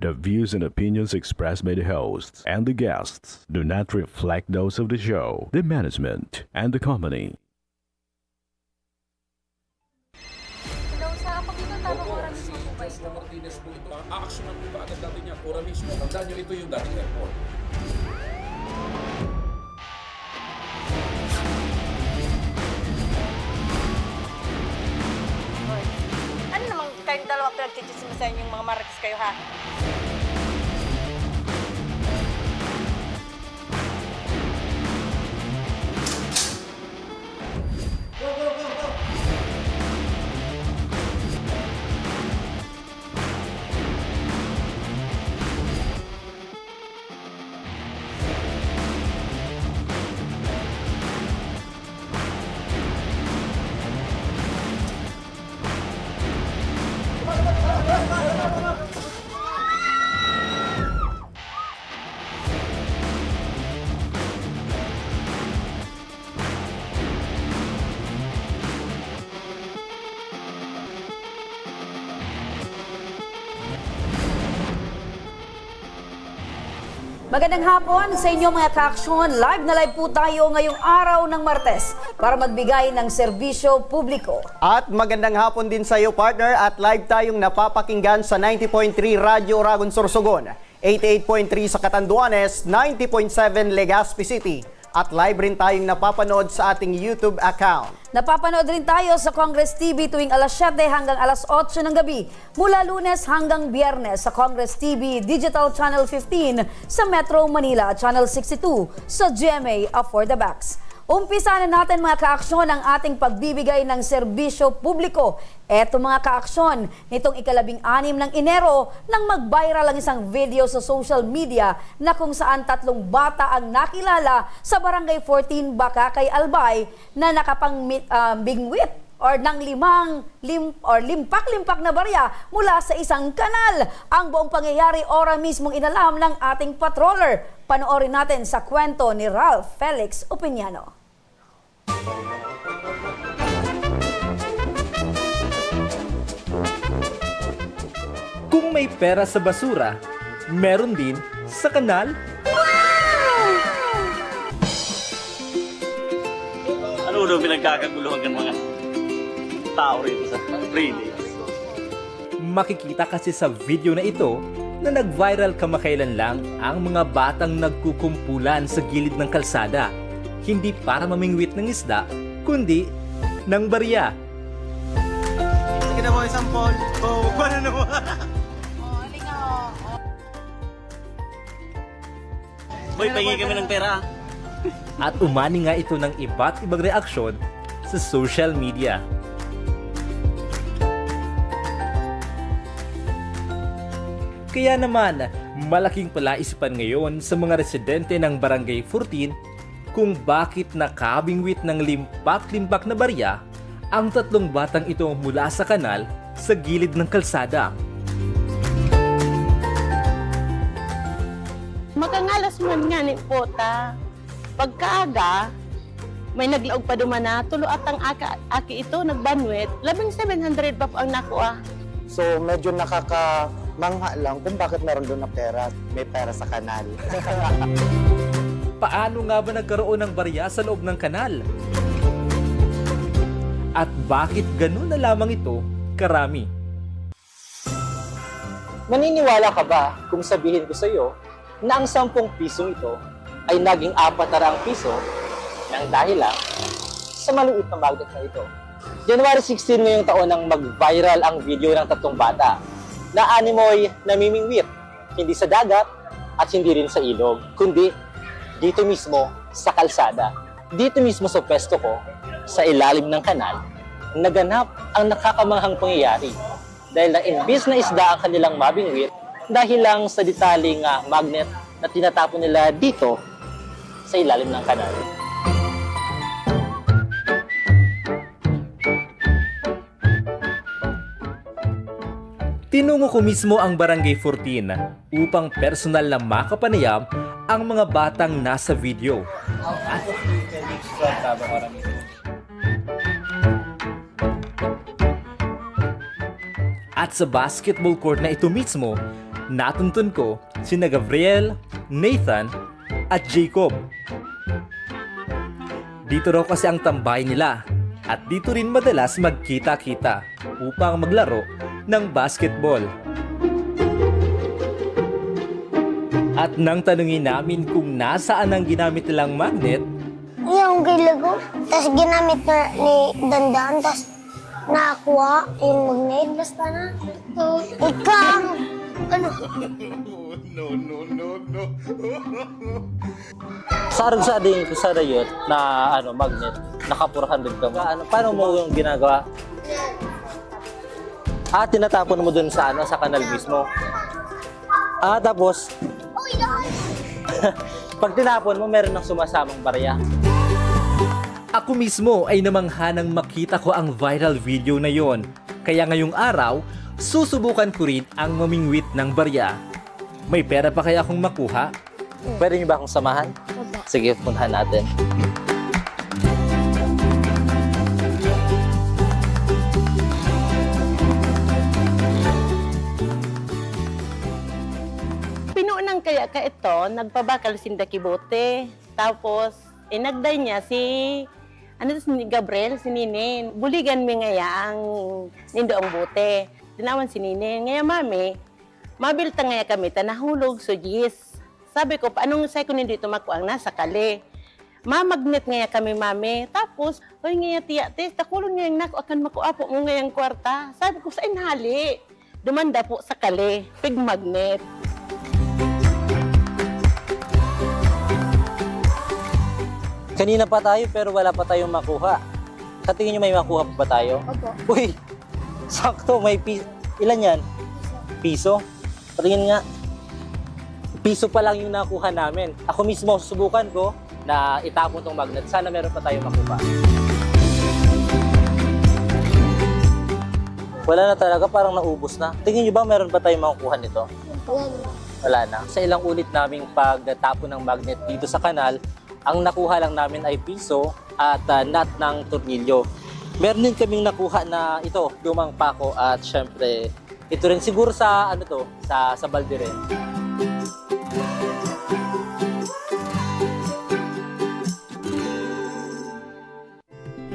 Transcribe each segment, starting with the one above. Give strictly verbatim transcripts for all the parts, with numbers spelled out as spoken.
The views and opinions expressed by the hosts and the guests do not reflect those of the show, the management, and the company. Hello, sa Apoquindo, tamang oras mismo po ba ito? Martinez po ito. Aaksyonan po kaagad natin yan. Ora mismo. Tandaan nyo, ito yung dating airport. Ano naman kayong dalawa pinagchichismisan yung mga marites kayo, ha? Magandang hapon sa inyo, mga kaaksyon. Live na live po tayo ngayong araw ng Martes para magbigay ng serbisyo publiko. At magandang hapon din sa iyo, partner, at live tayong napapakinggan sa ninety point three Radyo Oragon Sorsogon, eighty-eight point three sa Catanduanes, ninety point seven Legazpi City, at live rin tayong napapanood sa ating YouTube account. Napapanood rin tayo sa Congress T V tuwing alas siyete hanggang alas otso ng gabi, mula Lunes hanggang Biyernes sa Congress T V Digital Channel fifteen sa Metro Manila at Channel sixty-two sa G M A Affordabacks. Umpisa na natin, mga kaaksyon, ang ating pagbibigay ng serbisyo publiko. Eto, mga kaaksyon, nitong ikalabing-anim ng Enero, nang mag-viral ang isang video sa social media na kung saan tatlong bata ang nakilala sa Barangay fourteen, Bacacay, Albay, na nakapang mi- ah, bingwit or ng limang lim- or limpak-limpak na barya mula sa isang kanal. Ang buong pangyayari ora mismong inalam ng ating patroller. Panoorin natin sa kwento ni Ralph Felix Opiniano. Kung may pera sa basura, meron din sa kanal. Ano daw pinagkakaguluhan ng mga tao rito sa Rene? Makikita kasi sa video na ito na nag-viral kamakailan lang ang mga batang nagkukumpulan sa gilid ng kalsada, hindi para mamingwit ng isda, kundi ng barya. Sige na, boy, sampol. Oh, paano naman? Boy, pahingi kami ng pera. At umani nga ito ng iba't ibang reaksyon sa social media. Kaya naman, malaking palaisipan ngayon sa mga residente ng Barangay fourteen kung bakit nakabingwit ng limpak-limpak na barya ang tatlong batang ito mula sa kanal sa gilid ng kalsada. Makangalas man ngani po ta. Pagkaaga, may naglaog pa duman na tulo atang aka, aki ito nagbanwit, labing seven hundred pa po ang nakua. So medyo nakakamangha lang kung bakit meron doon na pera, may pera sa kanal. Paano nga ba nagkaroon ng barya sa loob ng kanal? At bakit ganun na lamang ito karami? Maniniwala ka ba kung sabihin ko sa iyo na ang sampung pisong ito ay naging apat na raang piso nang dahil lang sa maliit na magnet na ito? January sixteen ngayong taon nang mag-viral ang video ng tatlong bata na animoy namimingwit, hindi sa dagat at hindi rin sa ilog, kundi dito mismo sa kalsada. Dito mismo sa pwesto ko, sa ilalim ng kanal, naganap ang nakakamanghang pangyayari. Dahil na imbis na isda ang kanilang mabingwit, dahil lang sa detalye nga magnet na tinatapon nila dito sa ilalim ng kanal. Tinungo ko mismo ang Barangay fourteen upang personal na makapanayam ang mga batang nasa video. At sa basketball court na ito mismo, Natuntun ko sina Gabriel, Nathan, at Jacob. Dito raw kasi ang tambay nila at dito rin madalas magkita-kita upang maglaro ng basketball. At nang tanungin namin kung nasaan ang ginamit nilang magnet, Yung kay Lego, tas ginamit na ni Dandan, tas nakuha yung magnet. Basta na. Ikaw, ano? Sa arog sa ding sa dayot na ano, magnet, naka four hundred ka mo. Ano, paano mo yung ginagawa? Ah, tinatapon mo dun sa ano, sa kanal mismo. Ah, tapos pag tinapon mo, meron nang sumasamang barya. Ako mismo ay namangha nang makita ko ang viral video na yon. Kaya ngayong araw, susubukan ko rin ang mamingwit ng barya. May pera pa kaya akong makuha? Pwede niyo ba akong samahan? Sige, puntahan natin. Pinunan kaya ka ito, nagpabakal sinda ki bote. Tapos, inagday niya si, ano to, si Gabriel, si Ninin. Buligan mi ngaya ang nindo ang bote. Tinawan si Ninin. Ngaya, mami, mabilta ngaya kami, ta nahulog so jis. Sabi ko, paanong say ko nindo ito makuang nasa kali? Mamagnet ngaya kami, mami. Tapos, hoy ngaya tiya, tis, takulon ngaya nako akan makuapo mo ngayang kwarta. Sabi ko, sa inhali. Dumanda po sa kali, pig magnet. Kanina pa tayo pero wala pa tayong makuha. Sa tingin nyo may makuha pa ba tayo? Opo. Uy! Sakto, may pi- ilan yan? Piso? Patingin nga. Piso pa lang yung nakuha namin. Ako mismo, susubukan ko na itapon tong magnet. Sana meron pa tayong makuha. Wala na talaga, parang naubos na. Tingin nyo ba meron pa tayong makukuha nito? Wala na. Sa ilang ulit naming pagtapon ng magnet dito sa kanal, ang nakuha lang namin ay piso at ah, nut ng tornilyo. Meron din kaming nakuha na ito, lumang pako at syempre ito rin siguro sa ano to, sa sa balde rin.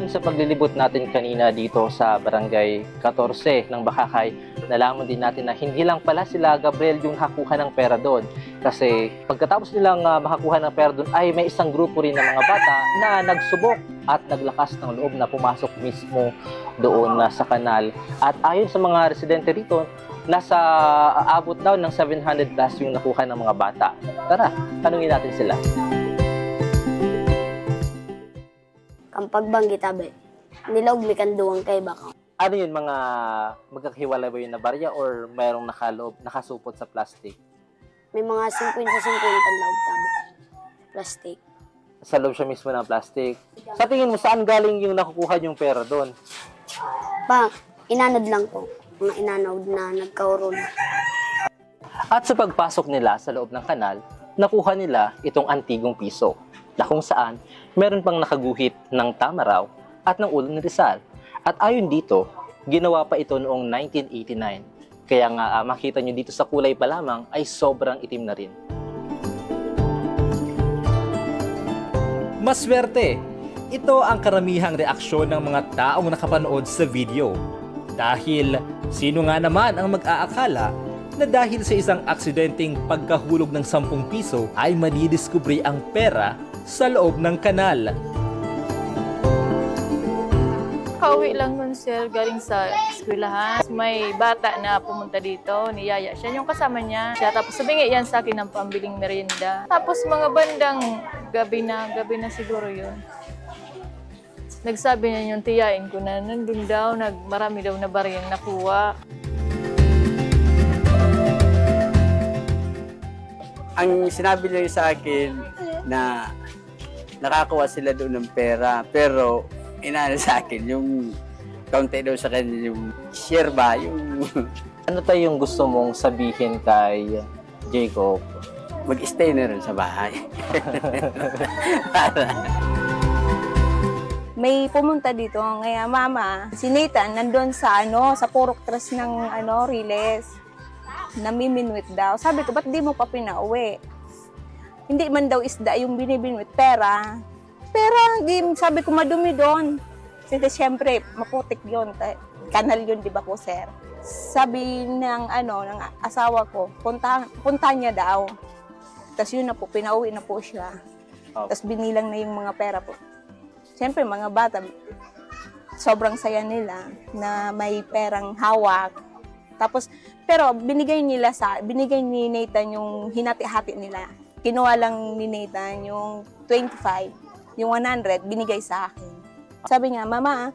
Sa paglilibot natin kanina dito sa Barangay katorse ng Bacacay, nalaman din natin na hindi lang pala sila Gabriel yung nakakuha ng pera doon. Kasi pagkatapos nilang ah, makakuha ng pera doon ay may isang grupo rin ng mga bata na nagsubok at naglakas ng loob na pumasok mismo doon na sa kanal. At ayon sa mga residente rito, nasa aabot daw ng seven hundred plus yung nakuha ng mga bata. Tara, tanungin natin sila. Kan pagbanggi tabi, nilaog mi kan duwang kaiba ko. Ano yun, mga magkakahiwalay ba yun na barya or mayroong nakaloob, nakasupot sa plastic? May mga singkwenta-singkwenta na laog tabi. Plastic. Sa loob siya mismo ng plastic. Sa tingin mo, saan galing yung nakukuha yung pera doon? Pa, inanod lang po. Mga inanod na nagkaurol. At sa pagpasok nila sa loob ng kanal, nakuha nila itong antigong piso na kung saan meron pang nakaguhit ng tamaraw at ng ulo ni Rizal. At ayon dito, ginawa pa ito noong nineteen eighty-nine. Kaya nga ah, makita nyo dito sa kulay pa lamang ay sobrang itim na rin. Maswerte! Ito ang karamihang reaksyon ng mga taong nakapanood sa video. Dahil sino nga naman ang mag-aakala na dahil sa isang aksidenteng pagkahulog ng sampung piso ay madidiskubre ang pera sa loob ng kanal? Pauwi lang nun, sir, galing sa eskwelahan. May bata na pumunta dito, niyaya siya, yung kasama niya. Siya, tapos humingi yan sa akin ng pambiling merienda. Tapos mga bandang gabi na, gabi na siguro yun. Nagsabi niya yung tiyain ko na nandun daw, nag, marami daw na bariyang nakuha. Ang sinabi lang sa akin na nakakuha sila doon ng pera, pero inaano sa akin yung kaunti daw sa kanya yung share ba, yung Ano tayo yung gusto mong sabihin kay Jacob? Mag-stay na rin sa bahay. Para May pumunta dito, ngaya mama, si Nathan nandun sa ano, sa purok tres ng ano, Riles. Namiminwit daw. Sabi ko, "Ba't di mo pa pinauwi?" Hindi man daw isda yung binibinwit, pera. Pera, di, sabi ko, "Madumi doon." Kasi siyempre, maputik yun. Ta-, kanal yun, di ba po, sir? Sabi ng, ano, ng asawa ko, "Punta, punta niya daw." Tas yun na po, pinauwi na po siya. Opo. Tas binilang na yung mga pera po. Siyempre, mga bata, sobrang saya nila na may perang hawak. Tapos, pero binigay nila sa, binigay ni Nathan yung hinati-hati nila. Kinuha lang ni Nathan yung twenty-five, yung one hundred, binigay sa akin. Sabi niya, "Mama,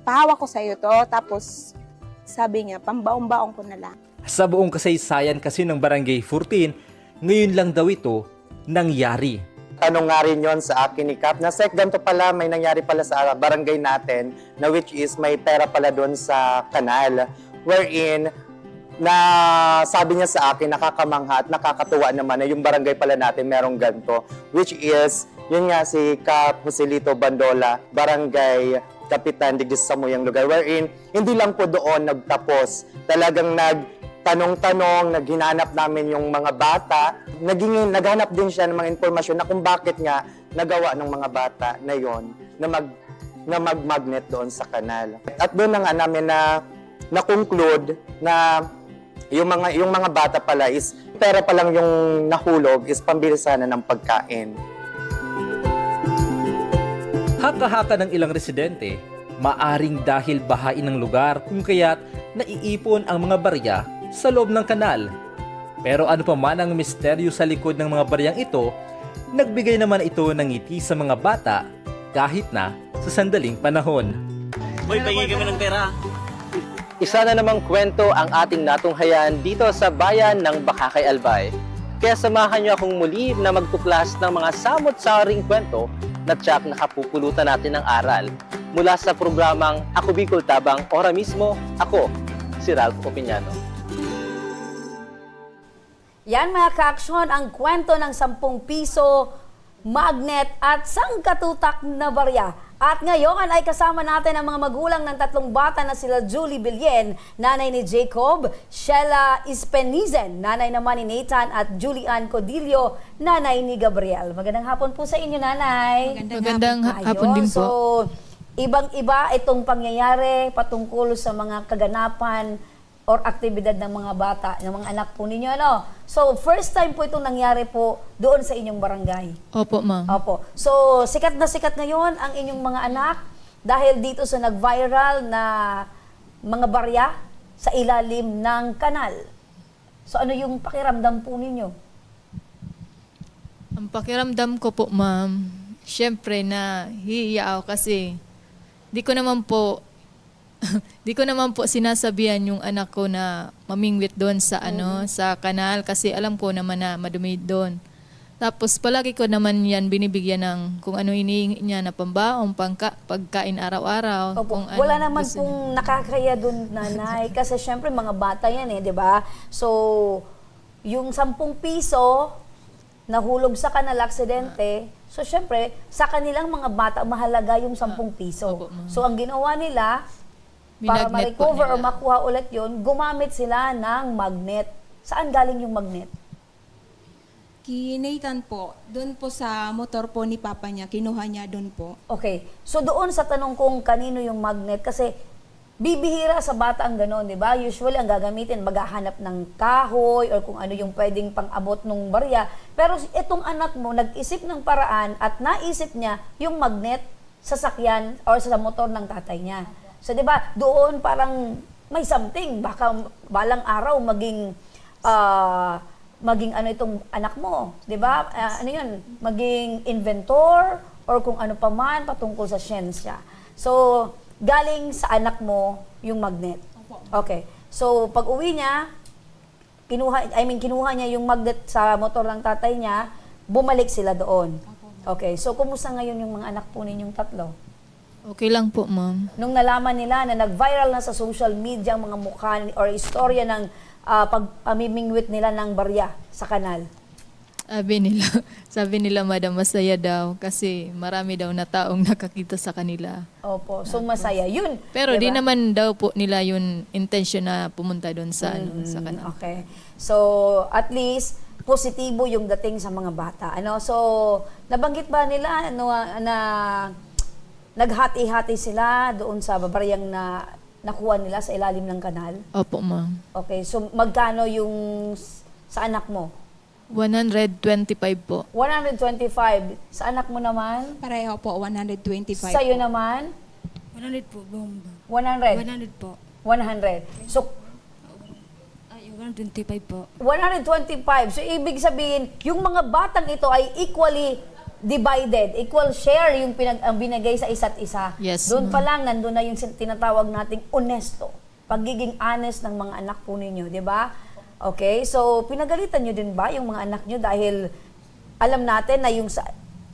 pahawak ko sa'yo to." Tapos, sabi niya, "Pambaon-baon ko na lang." Sa buong kasaysayan kasi ng Barangay fourteen, ngayon lang daw ito nangyari. Tanong nga rin yon sa akin ni Kap, na, "Sek, ganito pala, may nangyari pala sa barangay natin, na which is may pera pala doon sa kanal." Wherein, na sabi niya sa akin, nakakamangha at nakakatuwa naman na yung barangay pala natin merong ganito. Which is, yun nga si Kap Joselito Bandola, barangay kapitan digdi sa samuyang lugar. Wherein, hindi lang po doon nagtapos. Talagang nagtanong-tanong, naghinanap namin yung mga bata. Naging, naghanap din siya ng mga impormasyon na kung bakit nga nagawa ng mga bata na yon na mag-, na mag-magnet doon sa kanal. At doon na nga namin na, na-conclude na yung mga, yung mga bata pala is, pera pa lang yung nahulog is pambili sana ng pagkain. Haka-haka ng ilang residente, maaring dahil bahain ng lugar kung kaya't naiipon ang mga barya sa loob ng kanal. Pero ano pa man ang misteryo sa likod ng mga baryang ito, nagbigay naman ito ng ngiti sa mga bata kahit na sa sandaling panahon. Boy, pahingi kami ng pera. Isa na namang kwento ang ating natunghayan dito sa bayan ng Bacacay, Albay. Kaya samahan niyo akong muli na magtuklas ng mga samot-saring kwento na tiyak na kapupulutan natin ng aral. Mula sa programang Ako Bicol Tabang, ora mismo, ako, si Ralph Opiñano. Yan, mga ka-aksyon, ang kwento ng sampung piso, magnet at sangkatutak na barya. At ngayon ay kasama natin ang mga magulang ng tatlong bata na sila Julie Bilyen, nanay ni Jacob, Sheila Ispenizen, nanay naman ni Nathan, at Julian Codillo, nanay ni Gabriel. Magandang hapon po sa inyo, nanay. Magandang Magandang hapon. ha-, hapon Ayun, din po. So, ibang-iba itong pangyayari patungkol sa mga kaganapan or aktibidad ng mga bata, ng mga anak po ninyo, ano? So, first time po itong nangyari po doon sa inyong barangay? Opo, ma'am. Opo. So, sikat na sikat ngayon ang inyong mga anak dahil dito sa nag-viral na mga barya sa ilalim ng kanal. So, ano yung pakiramdam po ninyo? Ang pakiramdam ko po, ma'am, siyempre nahihiya ako kasi di ko naman po, di ko naman po sinasabihan yung anak ko na mamingwit doon sa, ano, Mhm. sa kanal kasi alam ko naman na madumi doon. Tapos palagi ko naman yan binibigyan ng kung ano hinihingi niya na pambaon, pangka-, pagkain araw-araw, Opo. kung Wala ano naman gusto pong niya. nakakahiya dun, nanay, kasi syempre mga bata yan eh, di ba? So, yung sampung piso, nahulog sa kanal, aksidente, Ah. so syempre, sa kanilang mga bata, mahalaga yung sampung Ah, piso. opo, ma'am. So, ang ginawa nila, para Minagnet po ma-recover or nila. makuha ulit yun, gumamit sila ng magnet. Saan galing yung magnet? Ki Nathan po, dun po sa motor po ni papa niya, kinuha niya dun po. Okay. So, doon sa tanong kung kanino yung magnet, kasi bibihira sa bata ang ganon, di ba? Usually, ang gagamitin, maghahanap ng kahoy or kung ano yung pwedeng pang-abot nung barya. Pero itong anak mo, nag-isip ng paraan at naisip niya yung magnet sa sakyan or sa motor ng tatay niya. So, di ba, doon parang may something. Baka balang araw maging, ah, maging ano itong anak mo, di ba? Ah, ano yun? Maging inventor or kung ano pa man patungkol sa siyensya. So, galing sa anak mo yung magnet. Opo. Okay. So, pag uwi niya, kinuha, I mean, kinuha niya yung magnet sa motor ng tatay niya, bumalik sila doon. Opo, ma'am. Okay. So, kumusta ngayon yung mga anak po ninyong tatlo? Okay lang po, ma'am. Nung nalaman nila na nag-viral na sa social media ang mga mukha ni-, or istorya ng, ah, pagpamimingwit nila ng barya sa kanal? Sabi nila, sabi nila, madam, masaya daw kasi marami daw na taong nakakita sa kanila. Opo, so masaya. Yun, Pero di diba? naman daw po nila yun intention na pumunta doon sa, ano, sa Mm, kanal. Okay. So, at least, positibo yung dating sa mga bata. Ano? So, nabanggit ba nila ano, na naghati-hati sila doon sa babaryang na nakuha nila sa ilalim ng kanal? Opo, ma'am. Okay, so magkano yung s- sa anak mo? One hundred twenty-five po. One hundred twenty-five. Sa anak mo naman? Pareho po, one hundred twenty-five Sa'yo po. naman? One hundred po, bomba. One hundred? One hundred po. One hundred. So, Ay, one hundred twenty-five po. one hundred twenty-five. So, ibig sabihin, yung mga batang ito ay equally divided, equal share yung pinag ang binigay sa isa't isa. Yes, Doon pa ma'am. lang, nandun na yung sin- tinatawag nating honesto. Pagiging honest ng mga anak po ninyo, di ba? Okay, so pinagalitan nyo din ba yung mga anak nyo dahil alam natin na yung sa,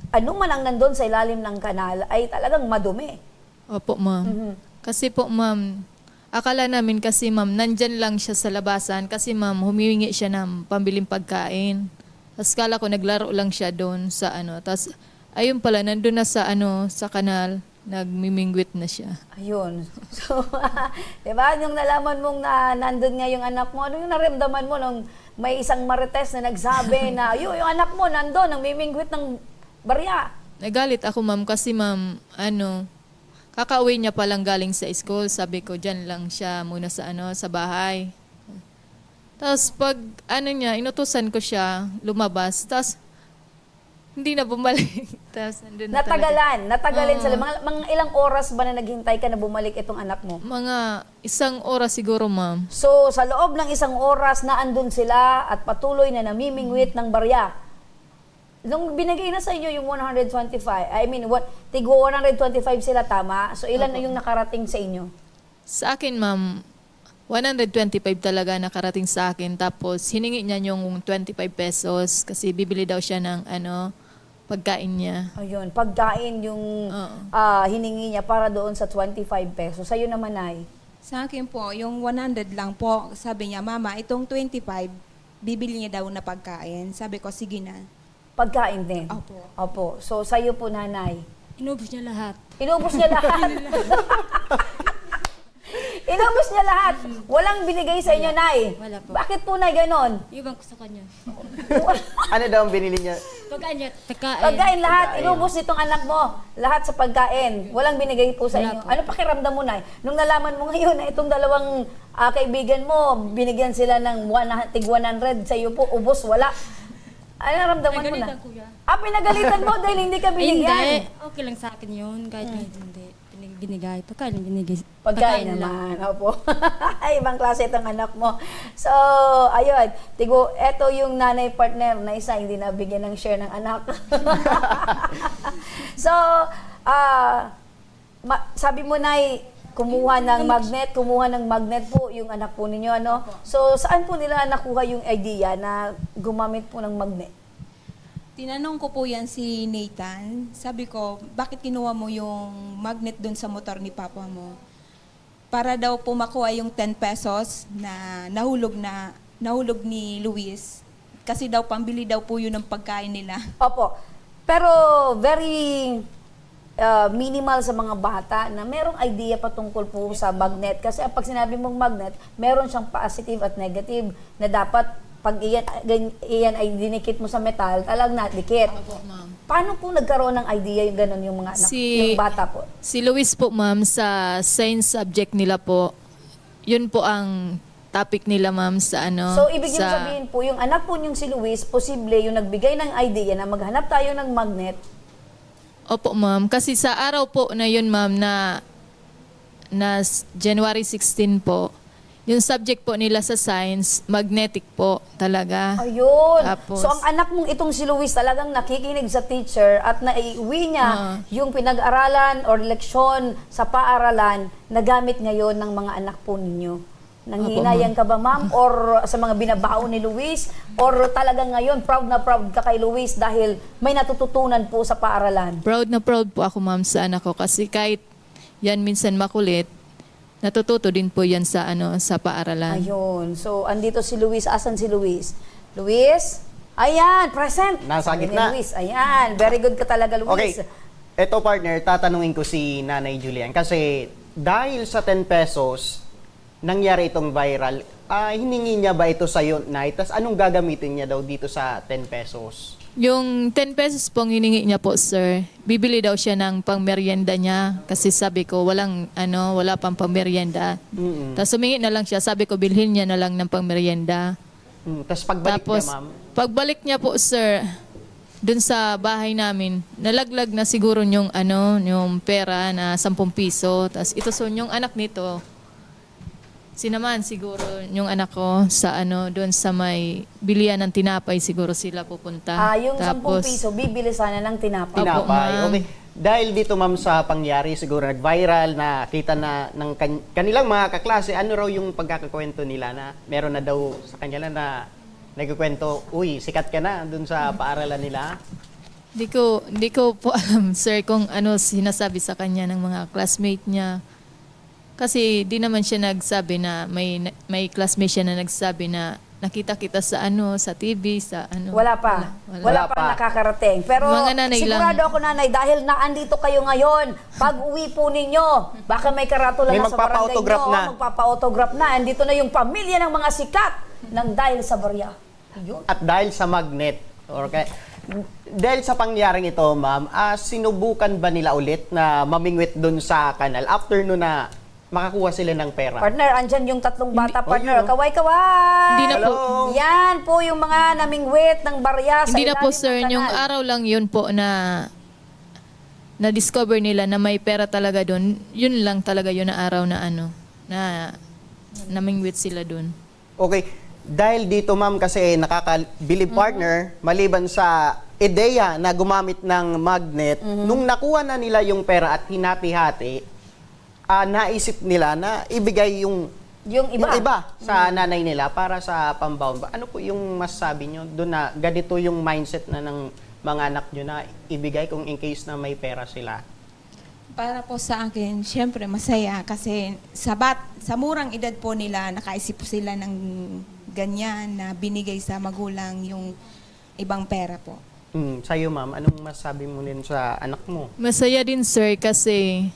ano man ang nandun sa ilalim ng kanal ay talagang madumi. Opo, ma'am. Mhm. Kasi po, ma'am, akala namin kasi, ma'am, nandyan lang siya sa labasan kasi, ma'am, humihingi siya ng pambiling pagkain. Tapos kala ko naglaro lang siya doon sa ano. Tapos, ayun pala, nandun na sa ano, sa kanal, nagmimingwit na siya. Ayun. So, di ba, yung nalaman mong na nandun nga yung anak mo, ano yung naramdaman mo nung may isang marites na nagsabi na, "Yo, yung anak mo nandun, nagmimingwit ng barya." Nagalit ako, ma'am, kasi, ma'am, ano, kakauwi niya palang galing sa school. Sabi ko, "Diyan lang siya muna sa ano, sa bahay." Tapos pag ano niya, inutusan ko siya lumabas. Tapos hindi na bumalik. Tapos nandun na talaga. Natagalan, natagalan Oo. sila. Mga, mga ilang oras ba na naghintay ka na bumalik itong anak mo? Mga isang oras siguro, ma'am. So, sa loob ng isang oras na andun sila at patuloy na namimingwit ng barya. Nung binigay na sa inyo yung one hundred twenty-five, I mean, what, tigwa one hundred twenty-five sila, tama? So, ilan na Opo. Yung nakarating sa inyo? Sa akin, ma'am, one hundred twenty-five talaga nakarating sa akin. Tapos, hiningi niya yung twenty-five pesos kasi bibili daw siya ng, ano, pagkain niya. Ayun, pagkain yung Oo. ah, hiningi niya para doon sa twenty-five pesos. Sa'yo naman, Nay? Sa akin po, yung one hundred lang po, sabi niya, "Mama, itong twenty-five, bibili niya daw na pagkain." Sabi ko, "Sige na." Pagkain din? Opo. Opo. So, sa'yo po, Nanay? Inubos niya lahat. Inubos niya lahat? Inubos niya lahat? Walang binigay sa inyo, Nay? Wala po. Bakit po, Nay, ganon? Iwan ko sa kanya. Ano daw ang binili niya? Pagkain niya, pagkain. Pagkain lahat, Pagkain. Inubos nitong anak mo. Lahat sa pagkain. Walang binigay po sa Wala inyo. po. Ano pakiramdam mo, Nay? Nung nalaman mo ngayon na itong dalawang ah, kaibigan mo, binigyan sila ng one, tig one hundred, sa'yo po, ubos, wala. Ano naramdaman mo na? Pinagalitan, kuya. Ah, pinagalitan mo dahil hindi ka Ay, binigyan? Hindi. Okay lang sa akin yun. Kahit kahit hindi. Pinag- binigay. Pagkain, binigay. Pagkain naman, opo. Ay, ibang klase itong anak mo. So, ayun. Tigo, eto yung nanay partner na isa, hindi nabigyan ng share ng anak. So, ah, ma- sabi mo, Nay, kumuha ng magnet, kumuha ng magnet po yung anak po ninyo, ano? So, saan po nila nakuha yung idea na gumamit po ng magnet? Tinanong ko po yan si Nathan. Sabi ko, "Bakit kinuha mo yung magnet dun sa motor ni papa mo?" Para daw po makuha yung ten pesos na nahulog na nahulog ni Luis. Kasi daw pambili daw po yun ng pagkain nila. Opo. Pero very ah, minimal sa mga bata na merong idea patungkol po sa magnet. Kasi ang pag sinabi mong magnet, meron siyang positive at negative na dapat pag iyan, gan- iyan ay dinikit mo sa metal, talagang nadikit. Opo, ma'am. Paano po nagkaroon ng idea yung ganun yung mga anak, Si- yung bata po? Si Luis po, ma'am, sa science subject nila po, yun po ang topic nila, ma'am, sa ano. So, ibig yung sa... sabihin po, yung anak po niyong si Luis, posible yung nagbigay ng idea na maghanap tayo ng magnet. Opo, ma'am. Kasi sa araw po na yun, ma'am, na, na s- January sixteen po, yung subject po nila sa science, magnetic po talaga. Ayun. Tapos- So, ang anak mong itong si Luis talagang nakikinig sa teacher at naiuwi niya Ah. yung pinag-aralan or leksyon sa paaralan na gamit ngayon ng mga anak po ninyo. Nanghihinayang ka ba, ma'am? Or sa mga binabaon ni Luis? Or talagang ngayon, proud na proud ka kay Luis dahil may natututunan po sa paaralan? Proud na proud po ako, ma'am, sa anak ko kasi kahit yan minsan makulit, natututo din po yan sa ano, sa paaralan. Ayun. So, andito si Luis. Asan si Luis? Luis? Ayan, present. Nasa Sabi ni gitna. Luis. Ayan, very good ka talaga, Luis. Okay. Eto, partner, tatanungin ko si Nanay Julian. Kasi dahil sa ten pesos, nangyari itong viral. Ah, hiningi niya ba ito sa'yo, Nay? Tas anong gagamitin niya daw dito sa ten pesos? Yung ten pesos pong hiningi niya po, sir, bibili daw siya ng pangmeryenda niya. Kasi sabi ko, walang, ano, wala pang pangmeryenda. Mm-mm. Tas humingi na lang siya. Sabi ko, bilhin niya na lang ng pangmeryenda. Mm, tas pagbalik Tapos, niya, ma'am? Pagbalik niya po, sir, dun sa bahay namin, nalaglag na siguro yung, ano, yung pera na sampung piso. Tas ito, so, yung anak nito, sinamahan siguro yung anak ko sa, ano, dun sa may bilihan ng tinapay siguro sila pupunta. Ah, yung sampung Tapos, piso, bibili sana ng tinapay. Opo, Tinapay, ma'am. Okay. Dahil dito, ma'am, sa pangyari, siguro nag-viral, nakita na ng kan-, kanilang mga kaklase, ano raw yung pagkakakwento nila na meron na daw sa kanila na nagkukwento, "Uy, sikat ka na," dun sa paaralan nila? Di ko, di ko po alam, sir, kung ano sinasabi sa kanya ng mga classmate niya. Kasi di naman siya nagsabi na may, may classmate siya na nagsabi na nakita kita sa ano, sa T V, sa ano. Wala pa. Wala, wala. Wala Wala pa pa. nakakarating. Pero Mga nanay sigurado lang. ako, Nanay, dahil naandito kayo ngayon, pag-uwi po ninyo, baka may karatula May na sa barangay magpapa-autograph nyo, na. magpapa-autograph na. Andito na yung pamilya ng mga sikat ng Dahil sa Barya. Yun. At dahil sa magnet, okay, dahil sa pangyaring ito, ma'am, ah, sinubukan ba nila ulit na mamingwit dun sa kanal after nun na makakuha sila ng pera? Partner, andyan yung tatlong Hindi. bata, Oh, partner. yun, oh. Kaway-kaway! Hindi na po. Hello. Yan po yung mga namingwit ng barya sa Hindi na po, ilalim ng sir. Yung kanal. araw lang yun po na na-discover nila na may pera talaga dun, yun lang talaga yun na araw na ano, na namingwit sila dun. Okay. Dahil dito, ma'am, kasi nakakabilib, Mhm. partner, maliban sa ideya na gumamit ng magnet, Mhm. nung nakuha na nila yung pera at hinati-hati, ah, naisip nila na ibigay yung, Yung iba. yung iba sa Mhm. nanay nila para sa pambaon ba. Ano po yung masasabi nyo doon na ganito yung mindset na ng mga anak nyo na ibigay kung in case na may pera sila? Para po sa akin, siyempre masaya kasi sa bat-, sa murang edad po nila, nakaisip po sila ng ganyan na binigay sa magulang yung ibang pera po. Hmm, sa'yo, ma'am, anong masabi mo din sa anak mo? Masaya din, sir, kasi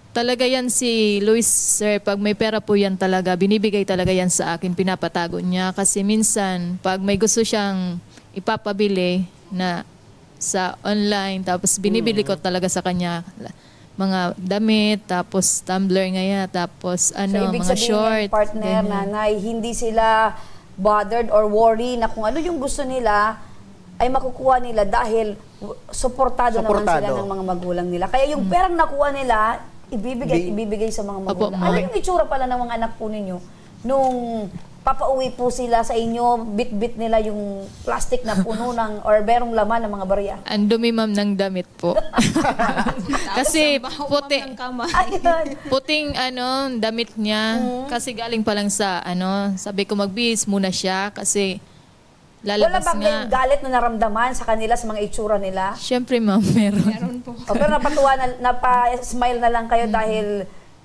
talaga yan si Luis, sir. Pag may pera po yan talaga, binibigay talaga yan sa akin, pinapatago niya. Kasi minsan, pag may gusto siyang ipapabili na sa online, tapos binibili Mm. ko talaga sa kanya, mga damit, tapos tumbler ngaya, tapos So, ano, ibig mga sabihin niyan, short, partner, ganyan. nanay, hindi sila bothered or worry na kung ano yung gusto nila ay makukuha nila dahil w-, suportado naman sila Suportado. ng mga magulang nila. Kaya yung Mm. perang nakuha nila, ibibigay, Bi- ibibigay sa mga Opo, magulang. Ano ma'am. yung itsura pala ng mga anak po ninyo nung papauwi po sila sa inyo, bitbit nila yung plastic na puno ng, or merong laman ng mga barya? Ang dumi, ma'am, ng damit po. Tapos Kasi ang baho, ma'am, puti. ng kamay. Ayun. Puting, ano, damit niya. Mm. Kasi galing pa lang sa, ano, sabi ko, "Magbihis muna siya kasi lalabas Wala bang nga." may galit na naramdaman sa kanila, sa mga itsura nila? Siyempre, ma'am, meron. Meron po. O, pero napatuwa na, napa-smile na lang kayo Mm. dahil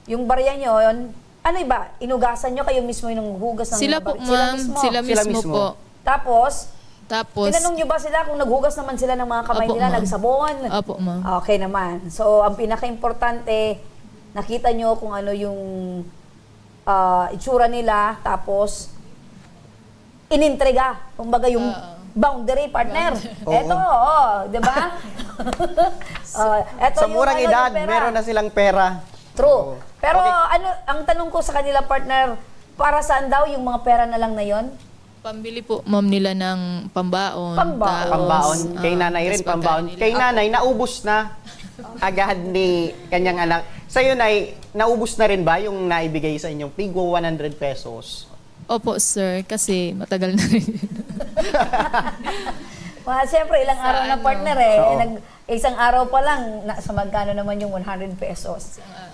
yung barya nyo, yun, ano ba? Inugasan nyo, kayo mismo yung naghuhugas ng Sila mga po, bar-, sila ma'am. mismo? Sila Sila mismo mismo. po. Tapos, Tapos, tinanong nyo ba sila kung naghugas naman sila ng mga kamay Opo, nila, ma'am. nagsabon? Opo, ma'am. Okay naman. So, ang pinaka-importante, nakita nyo kung ano yung, ah, itsura nila, tapos inintriga, kumbaga, yung Oo. boundary, partner. Boundary. Oo. Eto, oo, di ba? Oh, eto Sa yung murang ano, yung edad, pera. meron na silang pera. True. Oo. Pero Okay. ano, ang tanong ko sa kanila, partner, para saan daw yung mga pera na lang na yon? Pambili po, ma'am, nila ng pambaon. Pambaon. Tapos, Pambaon. Kay ah, nanay rin, tas pambaon. pagkain nila. Kay Apo. nanay, naubos na agad ni kanyang anak. Sa'yo, Nay, naubos na rin ba yung naibigay sa inyong tigwa one hundred pesos? Opo, sir, kasi matagal na rin. Well, siyempre, ilang Sa araw na, ano? partner, eh. Oo. Nag-, isang araw pa lang, na, sa magkano naman yung one hundred pesos? Isang araw.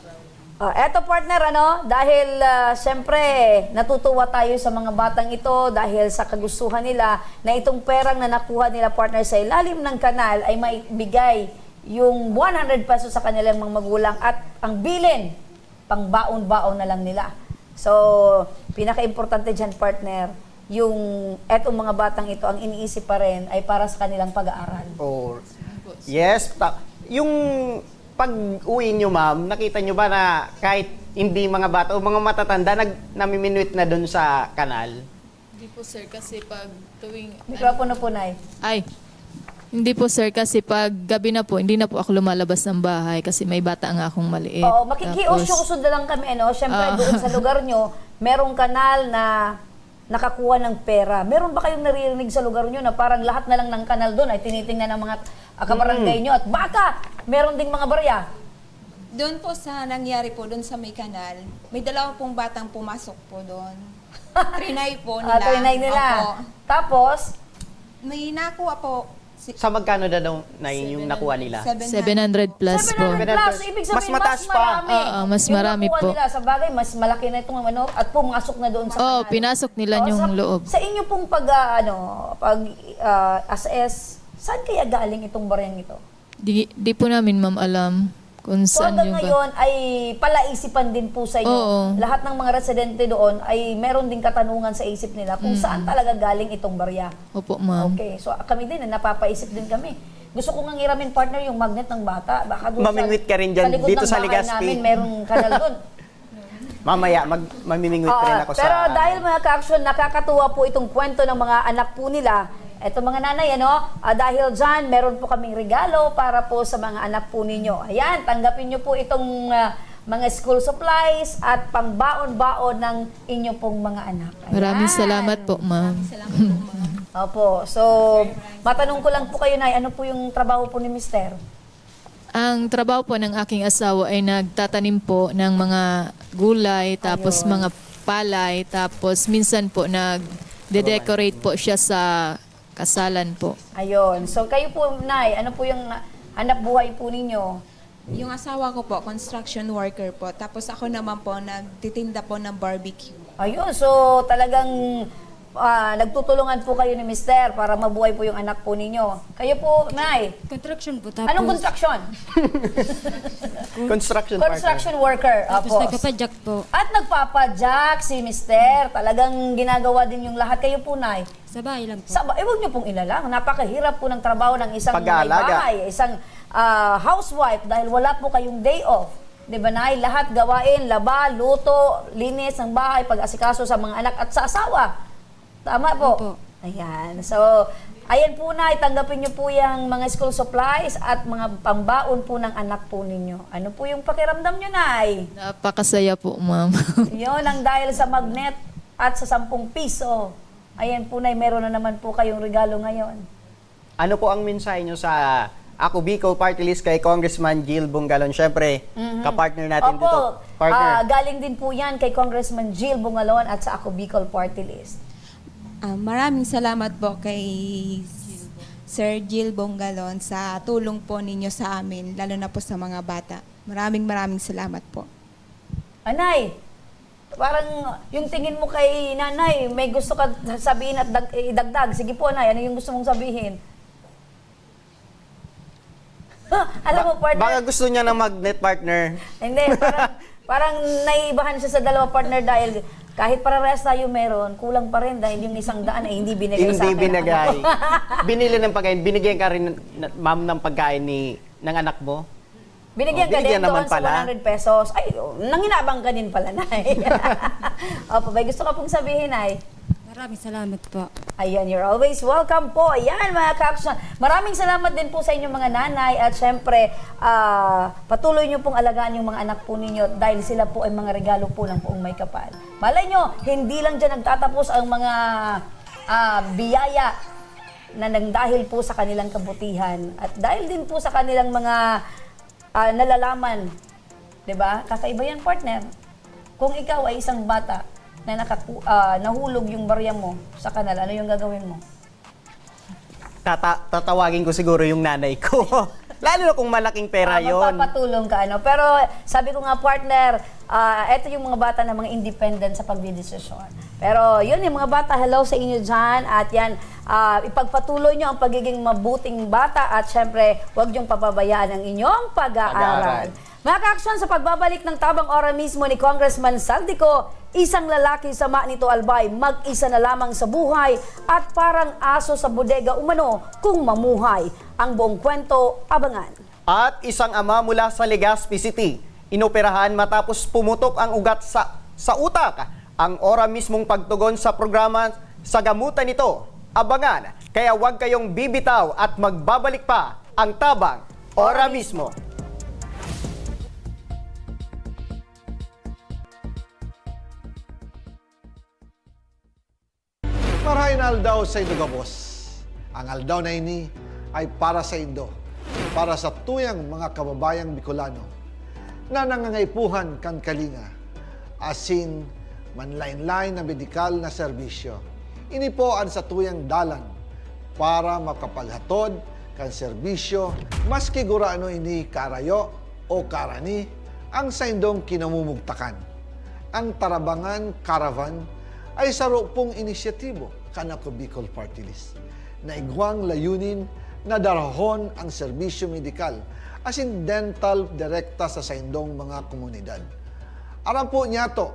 Ah, eto, partner, ano, dahil, ah, siyempre, natutuwa tayo sa mga batang ito dahil sa kagustuhan nila na itong perang na nakuha nila, partner, sa ilalim ng kanal ay maibigay yung one hundred pesos sa kanilang mga magulang at ang bilin, pangbaon-baon na lang nila. So, pinaka-importante dyan, partner, yung etong mga batang ito, ang iniisip pa rin ay para sa kanilang pag-aaral. Oh. Yes, ta-, yung pag-uwi nyo, ma'am, nakita nyo ba na kahit hindi mga bata o mga matatanda, nag-, namiminwit na dun sa kanal? Hindi po, sir, kasi pag tuwing, Mikropono po, Nay. Ay, hindi po, sir, kasi pag gabi na po, hindi na po ako lumalabas ng bahay kasi may bata nga akong maliit. Oo, Tapos makikiusyo-usod na lang kami, ano? Siyempre, Ah. doon sa lugar nyo, merong kanal na nakakuha ng pera. Meron ba kayong naririnig sa lugar nyo na parang lahat na lang ng kanal doon ay tinitingnan ng mga, ah, kabarangay Mm. nyo? At baka meron ding mga barya? Doon po sa nangyari po, doon sa may kanal, may dalawa pong batang pumasok po doon. Trinay po Ah, nila. trinay nila. Opo. Tapos? May nakuha po. Si Sa magkano na daw na yun yung Seven hundred. nakuha nila? Seven hundred. Seven hundred plus po. Seven hundred plus, Seven hundred. Ibig sabihin, Mas mataas mas pa. marami Oo, mas yung marami nakuha po. nila. Sa bagay, mas malaki na itong ano, at pumasok na doon sa Oh, kanal. pinasok nila Oh, yung sa, loob. sa inyo pong pag, ah, ano, pag, ah, assess, saan kaya galing itong baryang ito? Di, di po namin, ma'am, alam kung So, saan hanggang yung ga- ngayon ay palaisipan din po sa inyo. Oo. Lahat ng mga residente doon ay meron ding katanungan sa isip nila kung Mm. saan talaga galing itong barya. Opo, ma'am. Okay. So, kami din, napapaisip din kami. Gusto ko nga ngiramin, partner, yung magnet ng bata. Baka doon sa, Mamingwit ka rin dyan, sa likod dito ng sa bahay Legazpi. namin, merong kanal doon. Mamaya, mag-, mamimingwit Oo, rin ako pero sa, dahil, ano, mga ka-action, nakakatuwa po itong kwento ng mga anak po nila. Eto, mga nanay, ano, ah, dahil dyan, meron po kaming regalo para po sa mga anak po ninyo. Ayan, tanggapin nyo po itong, ah, mga school supplies at pangbaon-baon ng inyo pong mga anak. Ayan. Maraming salamat po, ma'am. Maraming salamat po, ma'am. Opo. So, matanong ko lang po kayo, Nay, ano po yung trabaho po ni Mister? Ang trabaho po ng aking asawa ay nagtatanim po ng mga gulay, tapos Ayun. mga palay, tapos minsan po nagde-decorate po siya sa kasalan po. Ayun. So, kayo po, Nay, ano po yung hanapbuhay po ninyo? Yung asawa ko po, construction worker po. Tapos ako naman po, nagtitinda po ng barbecue. Ayun. So, talagang, ah, nagtutulungan po kayo ni Mister para mabuhay po yung anak po ninyo. Kayo po, Nay? Construction po, tapos Anong construction? Construction partner. Construction worker. Tapos Opo. nagpapadyak po. At nagpapadyak si Mister. Talagang ginagawa din yung lahat. Kayo po, Nay? Sa bahay lang po. Sa ba-, eh, huwag niyo pong ilalang. Napakahirap po ng trabaho ng isang Pag-aalaga. may bahay, isang, ah, housewife dahil wala po kayong day off. Di ba, Nay? Lahat gawain, laba, luto, linis ng bahay, pag-asikaso sa mga anak at sa asawa. Tama po? Opo. Ayan. So, ayan po, Nay, tanggapin niyo po yung mga school supplies at mga pambaon po ng anak po ninyo. Ano po yung pakiramdam niyo, Nay? Napakasaya po, ma'am. Yun, ang dahil sa magnet at sa sampung piso. Ayan po, Nay, meron na naman po kayong regalo ngayon. Ano po ang mensahe niyo sa Ako Bicol Party List kay Congressman Jil Bongalon? Siyempre, Mhm. kapartner natin Opo. dito. Partner. Ah, galing din po yan kay Congressman Jil Bongalon at sa Ako Bicol Party List. Ah, maraming salamat po kay Sir Jil Bongalon sa tulong po ninyo sa amin, lalo na po sa mga bata. Maraming, maraming salamat po. Anay, parang yung tingin mo kay Nanay, may gusto ka sabihin at dag-, idagdag. Sige po, Anay, ano yung gusto mong sabihin? Alam mo, Ba-, partner, baka gusto niya ng magnet, partner. Hindi, parang, parang naiibahan siya sa dalawa, partner, dahil kahit parehas tayo meron, kulang pa rin dahil yung isang daan ay hindi binigay sa Hindi akin. binigay. Binili ng pagkain, binigyan ka rin, na-, ma'am, ng pagkain ni, ng anak mo? Binigyan Oh, ka binigyan din naman doon sa pala. one hundred pesos. Ay, oh, nanginabang ka din pala, Nay. Opo, may gusto ka pong sabihin, Nay? Maraming salamat po. Ayan, you're always welcome po. Ayan, mga ka-action. Maraming salamat din po sa inyong mga nanay. At syempre, ah, patuloy niyo pong alagaan yung mga anak po ninyo dahil sila po ay mga regalo po ng Poong Maykapal. Malay nyo, hindi lang dyan nagtatapos ang mga, ah, biyaya na nang dahil po sa kanilang kabutihan at dahil din po sa kanilang mga, ah, nalalaman. 'Di ba? Kakaiba yan, partner. Kung ikaw ay isang bata na nakaku-, ah, nahulog yung barya mo sa kanal, ano yung gagawin mo? Tata-, tatawagin ko siguro yung nanay ko. Lalo na kung malaking pera Ah, yon. Magpapatulong ka, ano? Pero sabi ko nga, partner, ah, eto yung mga bata na mga independent sa pagdidesisyon. Pero yun, yung mga bata, hello sa inyo dyan. At yan, ah, ipagpatuloy nyo ang pagiging mabuting bata at syempre, huwag nyong pababayaan ang inyong pag-aaral. Pag-aaral. Mga ka-aksyon, sa pagbabalik ng tabang ora mismo ni Congressman Saldico, Isang lalaki sama nito Albay, mag-isa na lamang sa buhay at parang aso sa bodega umano kung mamuhay. Ang buong kwento, abangan. At isang ama mula sa Legazpi City, inoperahan matapos pumutok ang ugat sa, sa utak. Ang ora mismong pagtugon sa programa sa gamutan nito. Abangan, kaya huwag kayong bibitaw at magbabalik pa ang Tabang Ora Mismo. Marahay na aldaw saindo gabos. Ang aldaw na ini ay para saindo, para sa tuyang mga kababayang Bicolano na nangangaipuhan kan kalinga, asin manlaen-laen na medikal na serbisyo. Ini po an satuyang dalan para makapaghatod kan serbisyo, maski gurano ini kaarayo o kaarani ang saindong kinamumugtakan. Ang Tarabangan Caravan ay saro pong inisyatibo kan Ako Bicol Party List na igwang layunin na darahon ang serbisyo medikal asin dental direkta sa saindong mga komunidad. Aram po niyato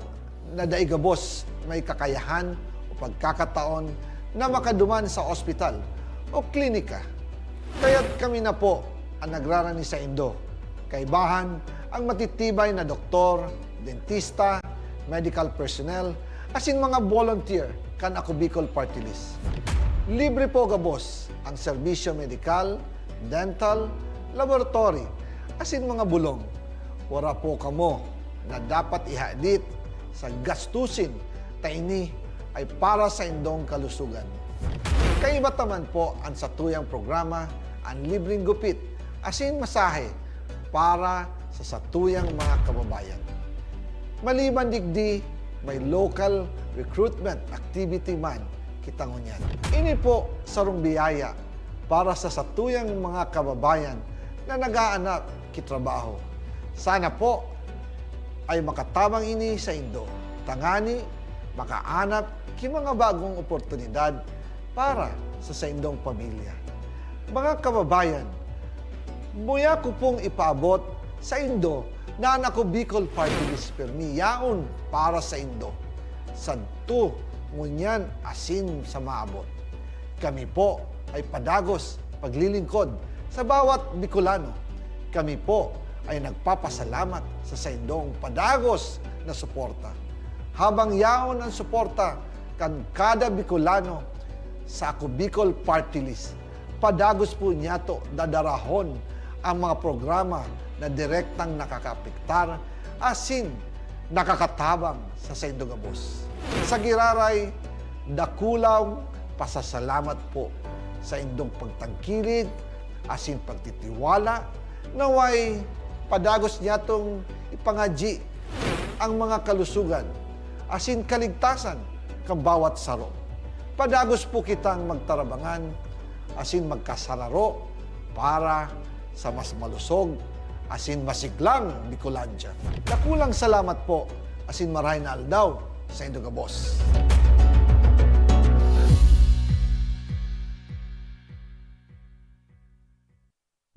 na dai gabos may kakayahan o pagkakataon na makaduman sa ospital o klinika. Kaya't kami na po an nagrarani saindo. Kaibahan ang matitibay na doktor, dentista, medical personnel, asin mga volunteer kan Ako Bicol Party List. Libre po gabos ang serbisyo medikal, dental, laboratory, asin mga bulong. Wara po kamo na dapat ihadit sa gastusin ta ini ay para saindong kalusugan. Kaiba ta man po an satuyang programa, an libreng gupit asin masahe para sa satuyang mga kababayan. Maliban digdi, may local recruitment activity man kita ngunyan. Ini po sarong biyaya para sa satuyang mga kababayan na nag-aanak ki trabaho. Sana po ay makatabang ini saindo, tangani makaanap ki mga bagong oportunidad para sa saindong pamilya. Mga kababayan, muya ko pong ipaabot saindo na an Ako Bicol Party List pirmi yaon para saindo, sadto, ngunyan asin sa maabot. Kami po ay padagos paglilingkod sa bawat Bicolano. Kami po ay nagpapasalamat sa saindong padagos na suporta. Habang yaon an suporta kan kada Bicolano sa Ako Bicol Party List, padagos po niyato dadarahon ang mga programa na direktang nakakaapektar asin nakakatabang sa saindo gabos. Sa giraray, dakulang pasasalamat po sa indong pagtangkilik asin pagtitiwala. Naway padagos niyatong ipangadyi ang mga kalusugan asin kaligtasan kan bawat saro. Padagos po kitang magtarabangan asin magkasararo para sa mas malusog asin masiglang Bicolandia. Dakulang salamat po asin marahay na aldaw saindo gabos.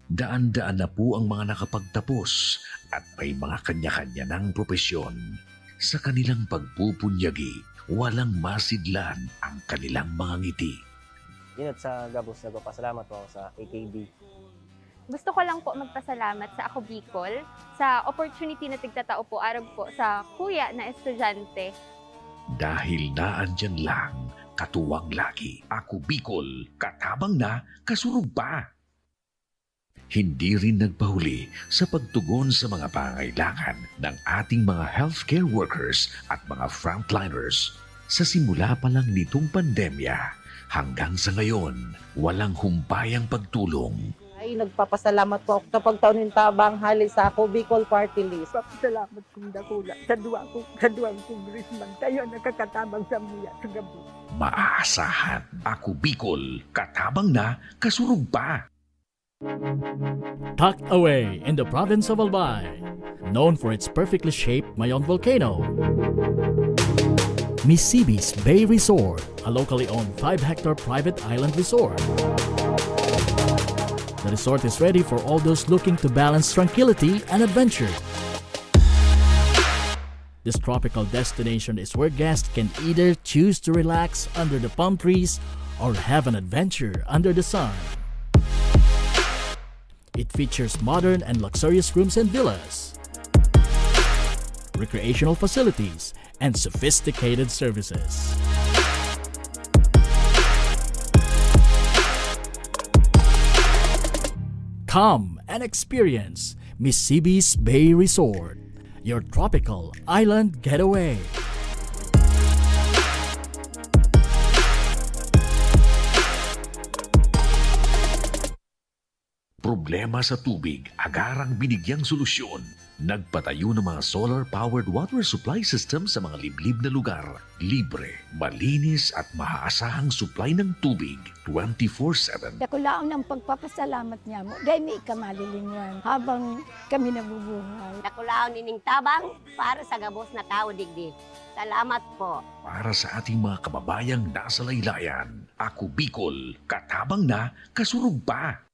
Daan-daan na po ang mga nakapagtapos at may mga kanya-kanya ng propesyon. Sa kanilang pagpupunyagi, walang masidlan ang kanilang mga ngiti. Yun, at sa gabos, nagpapasalamat po ako sa A K B. Gusto ko lang po magpasalamat sa Ako Bicol sa opportunity na tigtatao po arog po sa kuya na estudyante. Dahil naandiyan lang, katuwang lagi, Ako Bicol, katabang na, kasurog pa. Hindi rin nagpahuli sa pagtugon sa mga pangangailangan ng ating mga healthcare workers at mga frontliners. Sa simula pa lang nitong pandemya, hanggang sa ngayon, walang humpayang pagtulong. Ay, nagpapasalamat po ako sa pagtao nin tabang hali sa Ako Bicol Party List. Papasalamat kong dakula sa duwa ko, sa duwang congressman. Kayo ang nakakatabang sa muya sa gabi. Maaasahan, Ako Bicol, katabang na, kasurog pa. Tucked away in the province of Albay, known for its perfectly shaped Mayon volcano, Misibis Bay Resort, a locally owned five-hectare private island resort. The resort is ready for all those looking to balance tranquility and adventure. This tropical destination is where guests can either choose to relax under the palm trees or have an adventure under the sun. It features modern and luxurious rooms and villas, recreational facilities, and sophisticated services. Come and experience Misibis Bay Resort, your tropical island getaway. Problema sa tubig, agarang binigyang solusyon. Nagpatayo ng mga solar-powered water supply system sa mga liblib na lugar. Libre, malinis at maasahang supply ng tubig twenty-four seven. Dakulaon ang pagpapasalamat niya mo. Dahil may ika malilingwan habang kami nabubuhay. Dakulaon nining tabang para sa gabos na tawo digdi. Salamat po. Para sa ating mga kababayang nasa laylayan, Ako Bicol, katabang na, kasurog pa.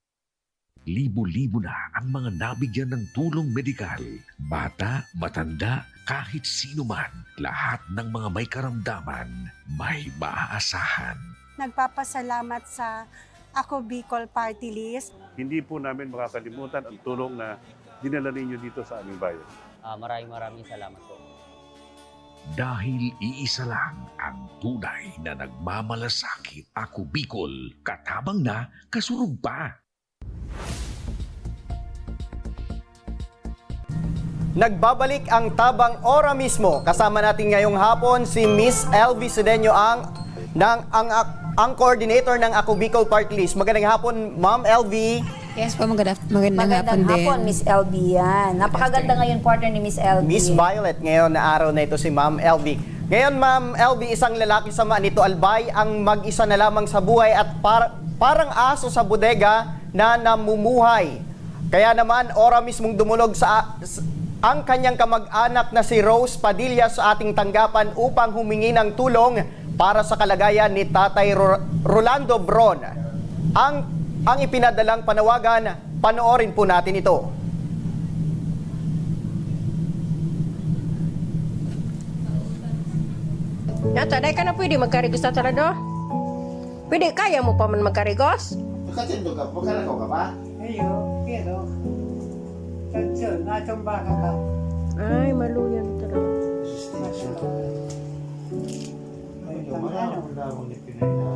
Libo-libo na ang mga nabigyan ng tulong medikal. Bata, matanda, kahit sino man, lahat ng mga may karamdaman, may maaasahan. Nagpapasalamat sa Ako Bicol Party List. Hindi po namin makakalimutan ang tulong na dinala ninyo dito sa aming bayan. Ah, maraming, maraming salamat po. Dahil iisa lang ang tunay na nagmamalasakit. Ako Bicol, katabang na, kasurog pa. Nagbabalik ang Tabang Ora Mismo. Kasama natin ngayong hapon si Miss L V Sedeño, ang, ng, ang, ang coordinator ng Ako Bicol Party List. Magandang hapon, Ma'am L V. Yes po, maganda, magandang Magandang hapon din. hapon, Miss L V yan. Napakaganda Yes, thank you. ngayon, partner ni Miss L V. Miss Violet ngayon na araw na ito si Ma'am L V. Ngayon, Ma'am L V, isang lalaki sa Manito Albay ang mag-isa na lamang sa buhay at par-, parang aso sa bodega na namumuhay. Kaya naman, ora mismong dumulog sa, s-, ang kanyang kamag-anak na si Rose Padilla sa ating tanggapan upang humingi ng tulong para sa kalagayan ni Tatay Ro-, Rolando Bron. Ang, ang ipinadalang panawagan, panoorin po natin ito. Yata, dai ka na pwede magkarigos sa talado? Pwede, kaya mo pa man magkarigos? Nakatindog ka, magkaragaw ka pa? Ayo, pero, tansyon, natumba ka pa. Ay, maluyan talaga. Ay, Yung mga tama. Ang lamang ni Pinay na.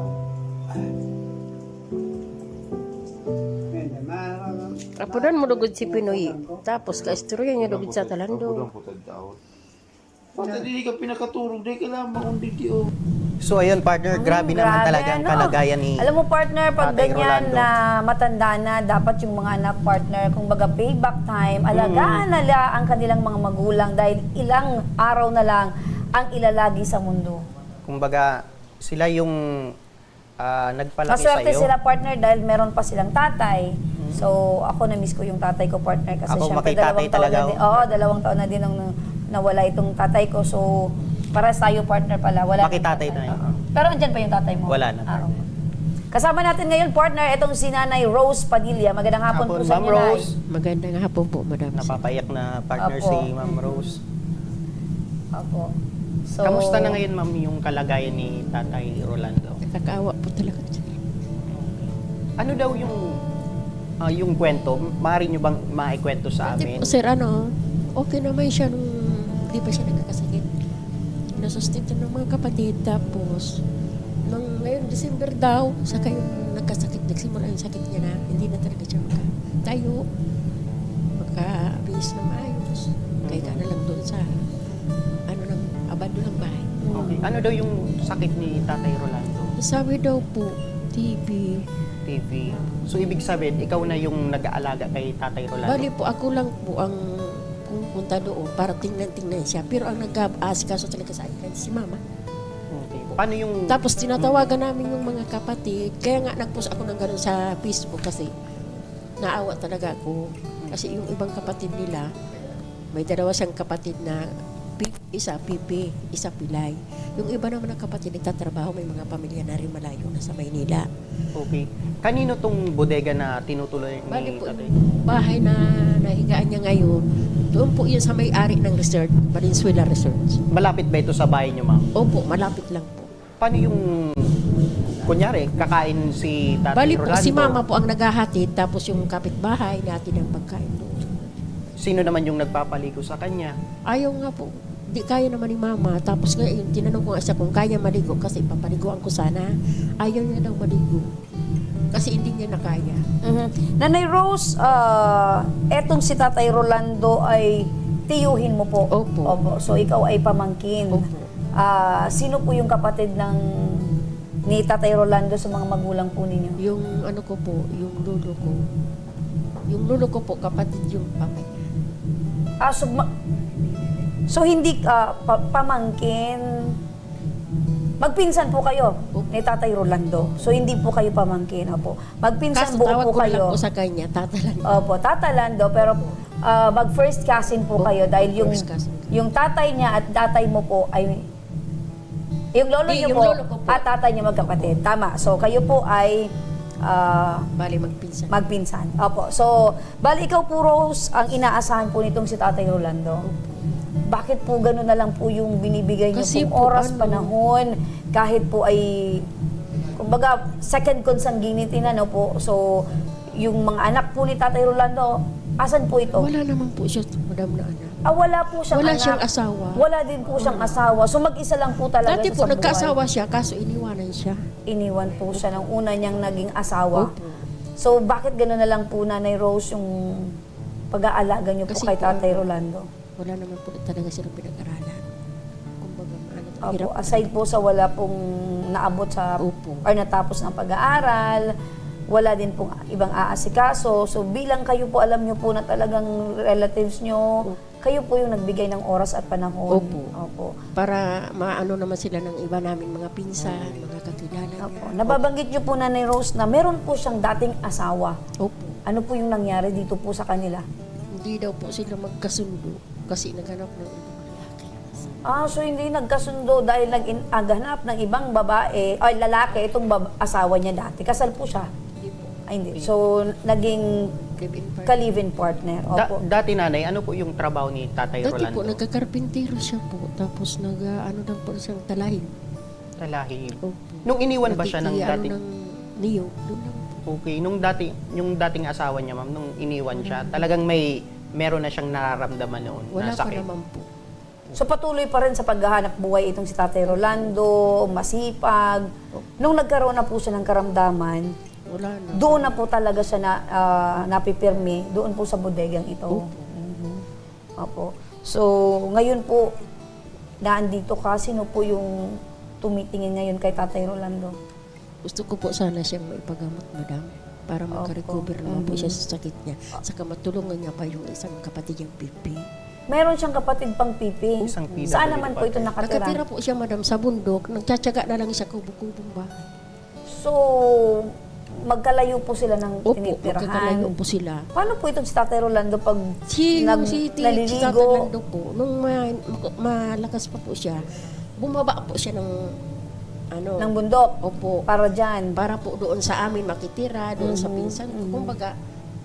Apudan mo lugod si Pinoy, tapos kaistorya niya lugod sa talando. Apudan po tagdaon. Pati dili ka pinakaturog, dai ka lamang kundi di, oh. So, ayun, partner, Mm, grabe naman grabe, talaga ang ano? kalagayan ni Alam mo, partner, pag Tatay ganyan Rolando. na matanda na, dapat yung mga anak, partner, kumbaga, payback time, alagaan Mm. nila ang kanilang mga magulang dahil ilang araw na lang ang ilalagi sa mundo. Kumbaga, sila yung, ah, nagpalaki Maswerte sa'yo? sila, partner, dahil meron pa silang tatay. Mm. So, ako, na-miss ko yung tatay ko, partner, kasi Ako, syempre, makikatay dalawang taon talaga na ako. din, oo, dalawang taon na din ang nawala itong tatay ko. So, para sa'yo, partner, pala, wala nang Makikatay tatay. tayo. Oo. Pero andyan pa yung tatay mo? Wala na, Ah, partner. okay. Kasama natin ngayon, partner, itong si Nanay Rose Padilla. Magandang hapon po Hapon, sa Ma'am inyo, Nay. Rose. Magandang hapon po, Madam. Napapaiyak na partner Apo. si Ma'am Rose. Apo. So, Kamusta na ngayon, ma'am, yung kalagayan ni Tatay Rolando? Nakakaawa po talaga, sir. Ano daw yung, ah, yung kwento? Maaari nyo bang maikwento sa Hindi amin? po, sir, ano, okay naman siya nung di pa siya nagkakasakit. Nasustento ng mga kapatid, tapos, nung ngayon, December daw, saka yung nagkasakit, nagsimula yung sakit niya na hindi na talaga siya makatayo, makabihis na maayos. Kaya ka na lang doon sa, ano lang, abando ng bahay. Okay. Ano daw yung sakit ni Tatay Rolando? Sabi daw po, T B. T B. So, ibig sabihin, ikaw na yung nag-aalaga kay Tatay Rolando? Bali po, ako lang po ang pumupunta doon para tingnan-tingnan siya. Pero ang nag-aasikaso talaga sa akin, si Mama. Okay. Paano yung Tapos tinatawagan namin yung mga kapatid. Kaya nga nag-post ako ng gano'n sa Facebook kasi naawa talaga ako. Kasi yung ibang kapatid nila, may dalawa siyang kapatid na pi-, isa P P, isa Pilay. Yung iba naman ng kapatid nagtatrabaho, may mga pamilya na rin malayo na sa Maynila. Okay. Kanino tong bodega na tinutuloy ni Bali po, Tatay? yung bahay na, na Higaan niya ngayon, doon po yun sa may-ari ng resort, Valenzuela Resort. Malapit ba ito sa bahay niyo, ma'am? Opo, malapit lang po. Paano yung, kunyari, kakain si Tatay Bali po, Rolando? Si mama po ang naghahatid, tapos yung kapitbahay, natin ang pagkain doon. Sino naman yung nagpapaligo sa kanya? Ayaw nga po. Di kaya naman ni mama. Tapos nga, yung tinanong ko nga siya kung kaya maligo kasi papaliguan ko sana. Ayaw niya daw maligo. Kasi hindi niya na kaya. Mhm. Nanay Rose, ah, etong si Tatay Rolando ay tiyuhin mo po? Opo. Opo. So, ikaw ay pamangkin. Opo. Ah, sino po yung kapatid ng ni Tatay Rolando sa mga magulang po ninyo? Yung ano ko po, yung lolo ko. Yung lolo ko po, kapatid yung papa niya. Ah, so, ma- so hindi ah, pa- pamangkin. Magpinsan po kayo Opo. ni Tatay Rolando. So hindi po kayo pamangkin, opo. Magpinsan Kaso buo tawag po ko na lang kayo. Po sa kanya, Tata Lando. Opo, Tata Lando, pero ah, mag first cousin po Opo, kayo dahil mag yung first cousin. Yung tatay niya at tatay mo po ay yung lolo Di, niyo yung po lolo ko po. At tatay niya magkapatid. Tama. So kayo po ay ah, Bali, magpinsan. Magpinsan. Opo. So, bali ikaw po, Rose, ang inaasahan po nitong si Tatay Rolando. Bakit po gano'n na lang po yung binibigay niyo Kasi pong po, oras, ano, panahon, kahit po ay, kumbaga, second consanguinity na, no po? So, yung mga anak po ni Tatay Rolando, asan po ito? Wala naman po siya, madam na anak. Ah, wala po siyang Wala anak. Siyang asawa. Wala din po siyang asawa. So, mag-isa lang po talaga Dati siya po, sa buhay. Nagkaasawa siya, kaso iniwanan siya. Iniwan po siya ng una niyang naging asawa. Opo. So, bakit gano'n na lang po, Nanay Rose, yung pag-aalaga niyo po Kasi kay po, Tatay ano, Rolando? Wala naman po talaga silang pinag-aralan. Kumbaga, ano, Opo, hirap. Aside po sa wala pong naabot sa Opo. or natapos ng pag-aaral, wala din pong ibang aasikaso. So, bilang kayo po, alam niyo po na talagang relatives niyo, Opo. Kayo po yung nagbigay ng oras at panahon. Opo. Opo. Para maano naman sila ng iba namin, mga pinsan, mga kakilala Opo. niya. Nababanggit niyo po, Nanay Rose, na meron po siyang dating asawa. Opo. Ano po yung nangyari dito po sa kanila? Hindi daw po sila magkasundo kasi naghanap ng ibang lalaki. Ah, so hindi nagkasundo dahil nag-in- naghanap ng ibang babae, ay lalaki, itong bab- asawa niya dati. Kasal po siya? Hindi po. Ay, hindi. So, naging Live-in partner. ka-live-in partner. Da- Opo. Dati, Nanay, ano po yung trabaho ni Tatay Dati Rolando? Po, nagkakarpintero siya po. Tapos nag, ah, ano lang po siyang talahib. Talahib. Opo. Nung iniwan ba siya ng Nakiki-, ano, dating... ng niyog, doon lang po. Okay, nung dati, yung dating asawa niya, ma'am, nung iniwan siya, talagang may, meron na siyang nararamdaman noon Wala na pa sakit? Naman po. So patuloy pa rin sa paghahanap buhay itong si Tatay Rolando, masipag. Nung nagkaroon na po siya ng karamdaman, Wala na. Doon na po talaga siya na, ah, napipirmi, doon po sa bodegang ito. Opo. Mhm. Opo. So, ngayon po, naandito ka, sino po yung tumitingin ngayon kay Tatay Rolando? Gusto ko po sana siyang maipagamot, madam, para Opo. makarecover naman po Mhm. Siya sa sakit niya. Saka matulungan niya pa yung isang kapatid niyang pipi. Meron siyang kapatid pang pipi. Isang P W Saan naman po partner. ito nakatira? Nakatira po siya, madam, sa bundok. Nagtsatsaga na lang siya kubo-kubong bahay. So, magkalayo po sila ng Opo, tinitirahan. Magkakalayo po sila. Paano po itong si Tatay Rolando pag Si, nag- si, ti- naliligo? Si Tatay Rolando po, nung ma- ma- malakas pa po siya, bumaba po siya ng, ano, Ng bundok? Opo. Para dyan? Para po doon sa amin makitira, doon sa Mhm, pinsan ko. mhm. Kumbaga,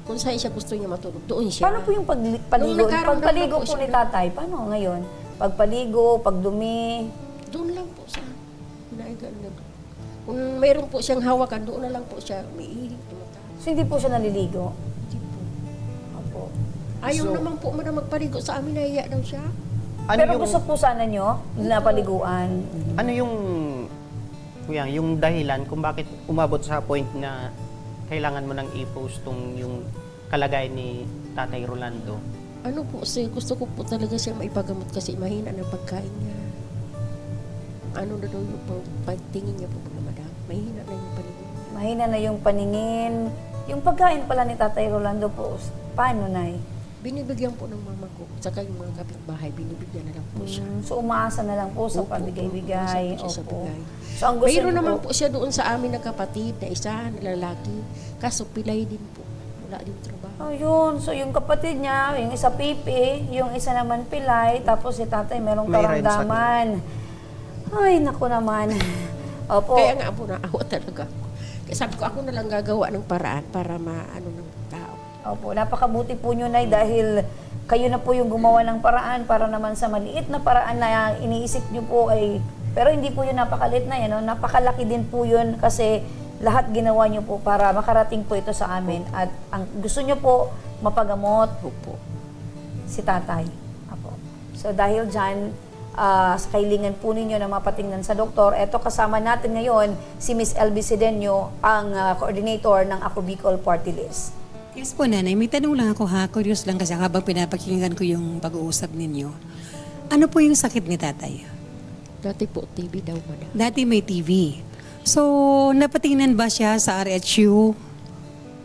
kung saan siya gusto niya matulog, doon siya. Paano po yung pagli- paligo? Nung nagkaramdam Pagpaligo na po po siya ni ng- Tatay, paano ngayon? Pagpaligo, pagdumi? Doon lang po sa pinaigaan na doon. Kung mayroon po siyang hawakan, doon na lang po siya umiihi, tumatawa. So, hindi po siya naliligo? Hindi po. Opo. Ayaw So- naman po, madam, magpaligo sa amin, nahiya daw siya. Ano Pero yung, gusto po sana nyo na paliguan? ano yung, kuya, yung dahilan kung bakit umabot sa point na kailangan mo nang i-post tong yung kalagayan ni Tatay Rolando? Ano po, sir, gusto ko po talaga siyang maipagamot kasi mahina na pagkain niya. Ano na daw yung pag- pagtingin niya po, mga madam? Mahina na yung paningin niya. Mahina na yung paningin. Yung pagkain pala ni Tatay Rolando po, paano, Nay? Binibigyan po ng mama ko, saka yung mga kapitbahay, binibigyan na lang po siya. Mm, so, umaasa na lang po sa Opo, pabigay-bigay. umaasa po siya sa Opo. bigay. So, ang gusto Mayroon niyo naman po, po siya doon sa amin na kapatid na isa na lalaki, kaso pilay din po. Wala din trabaho. Ayun. So, yung kapatid niya, yung isa pipi, yung isa naman pilay, tapos si tatay merong May red karamdaman. Ay, naku naman. Opo. Kaya nga po, naawa talaga ako. Kaya sabi ko, ako na lang gagawa ng paraan para maano ng tao. Opo, napakabuti po nyo, Nay, dahil kayo na po yung gumawa ng paraan para naman sa maliit na paraan na iniisip nyo po ay, pero hindi po yun napakaliit na yan, no? Napakalaki din po yun kasi lahat ginawa nyo po para makarating po ito sa amin. At ang gusto nyo po, mapagamot Opo. si tatay. Apo. So dahil dyan, ah, sa kailingan po ninyo na mapatingnan sa doktor, eto kasama natin ngayon si Miss L B Sedeño, ang ah, coordinator ng Ako Bicol Party List. Yes po, Nanay. May tanong lang ako ha. Curious lang kasi habang pinapakinggan ko yung pag-uusap ninyo. Ano po yung sakit ni tatay? Dati po, T B daw, madam. Dati may T B. So, napatingnan ba siya sa R H U?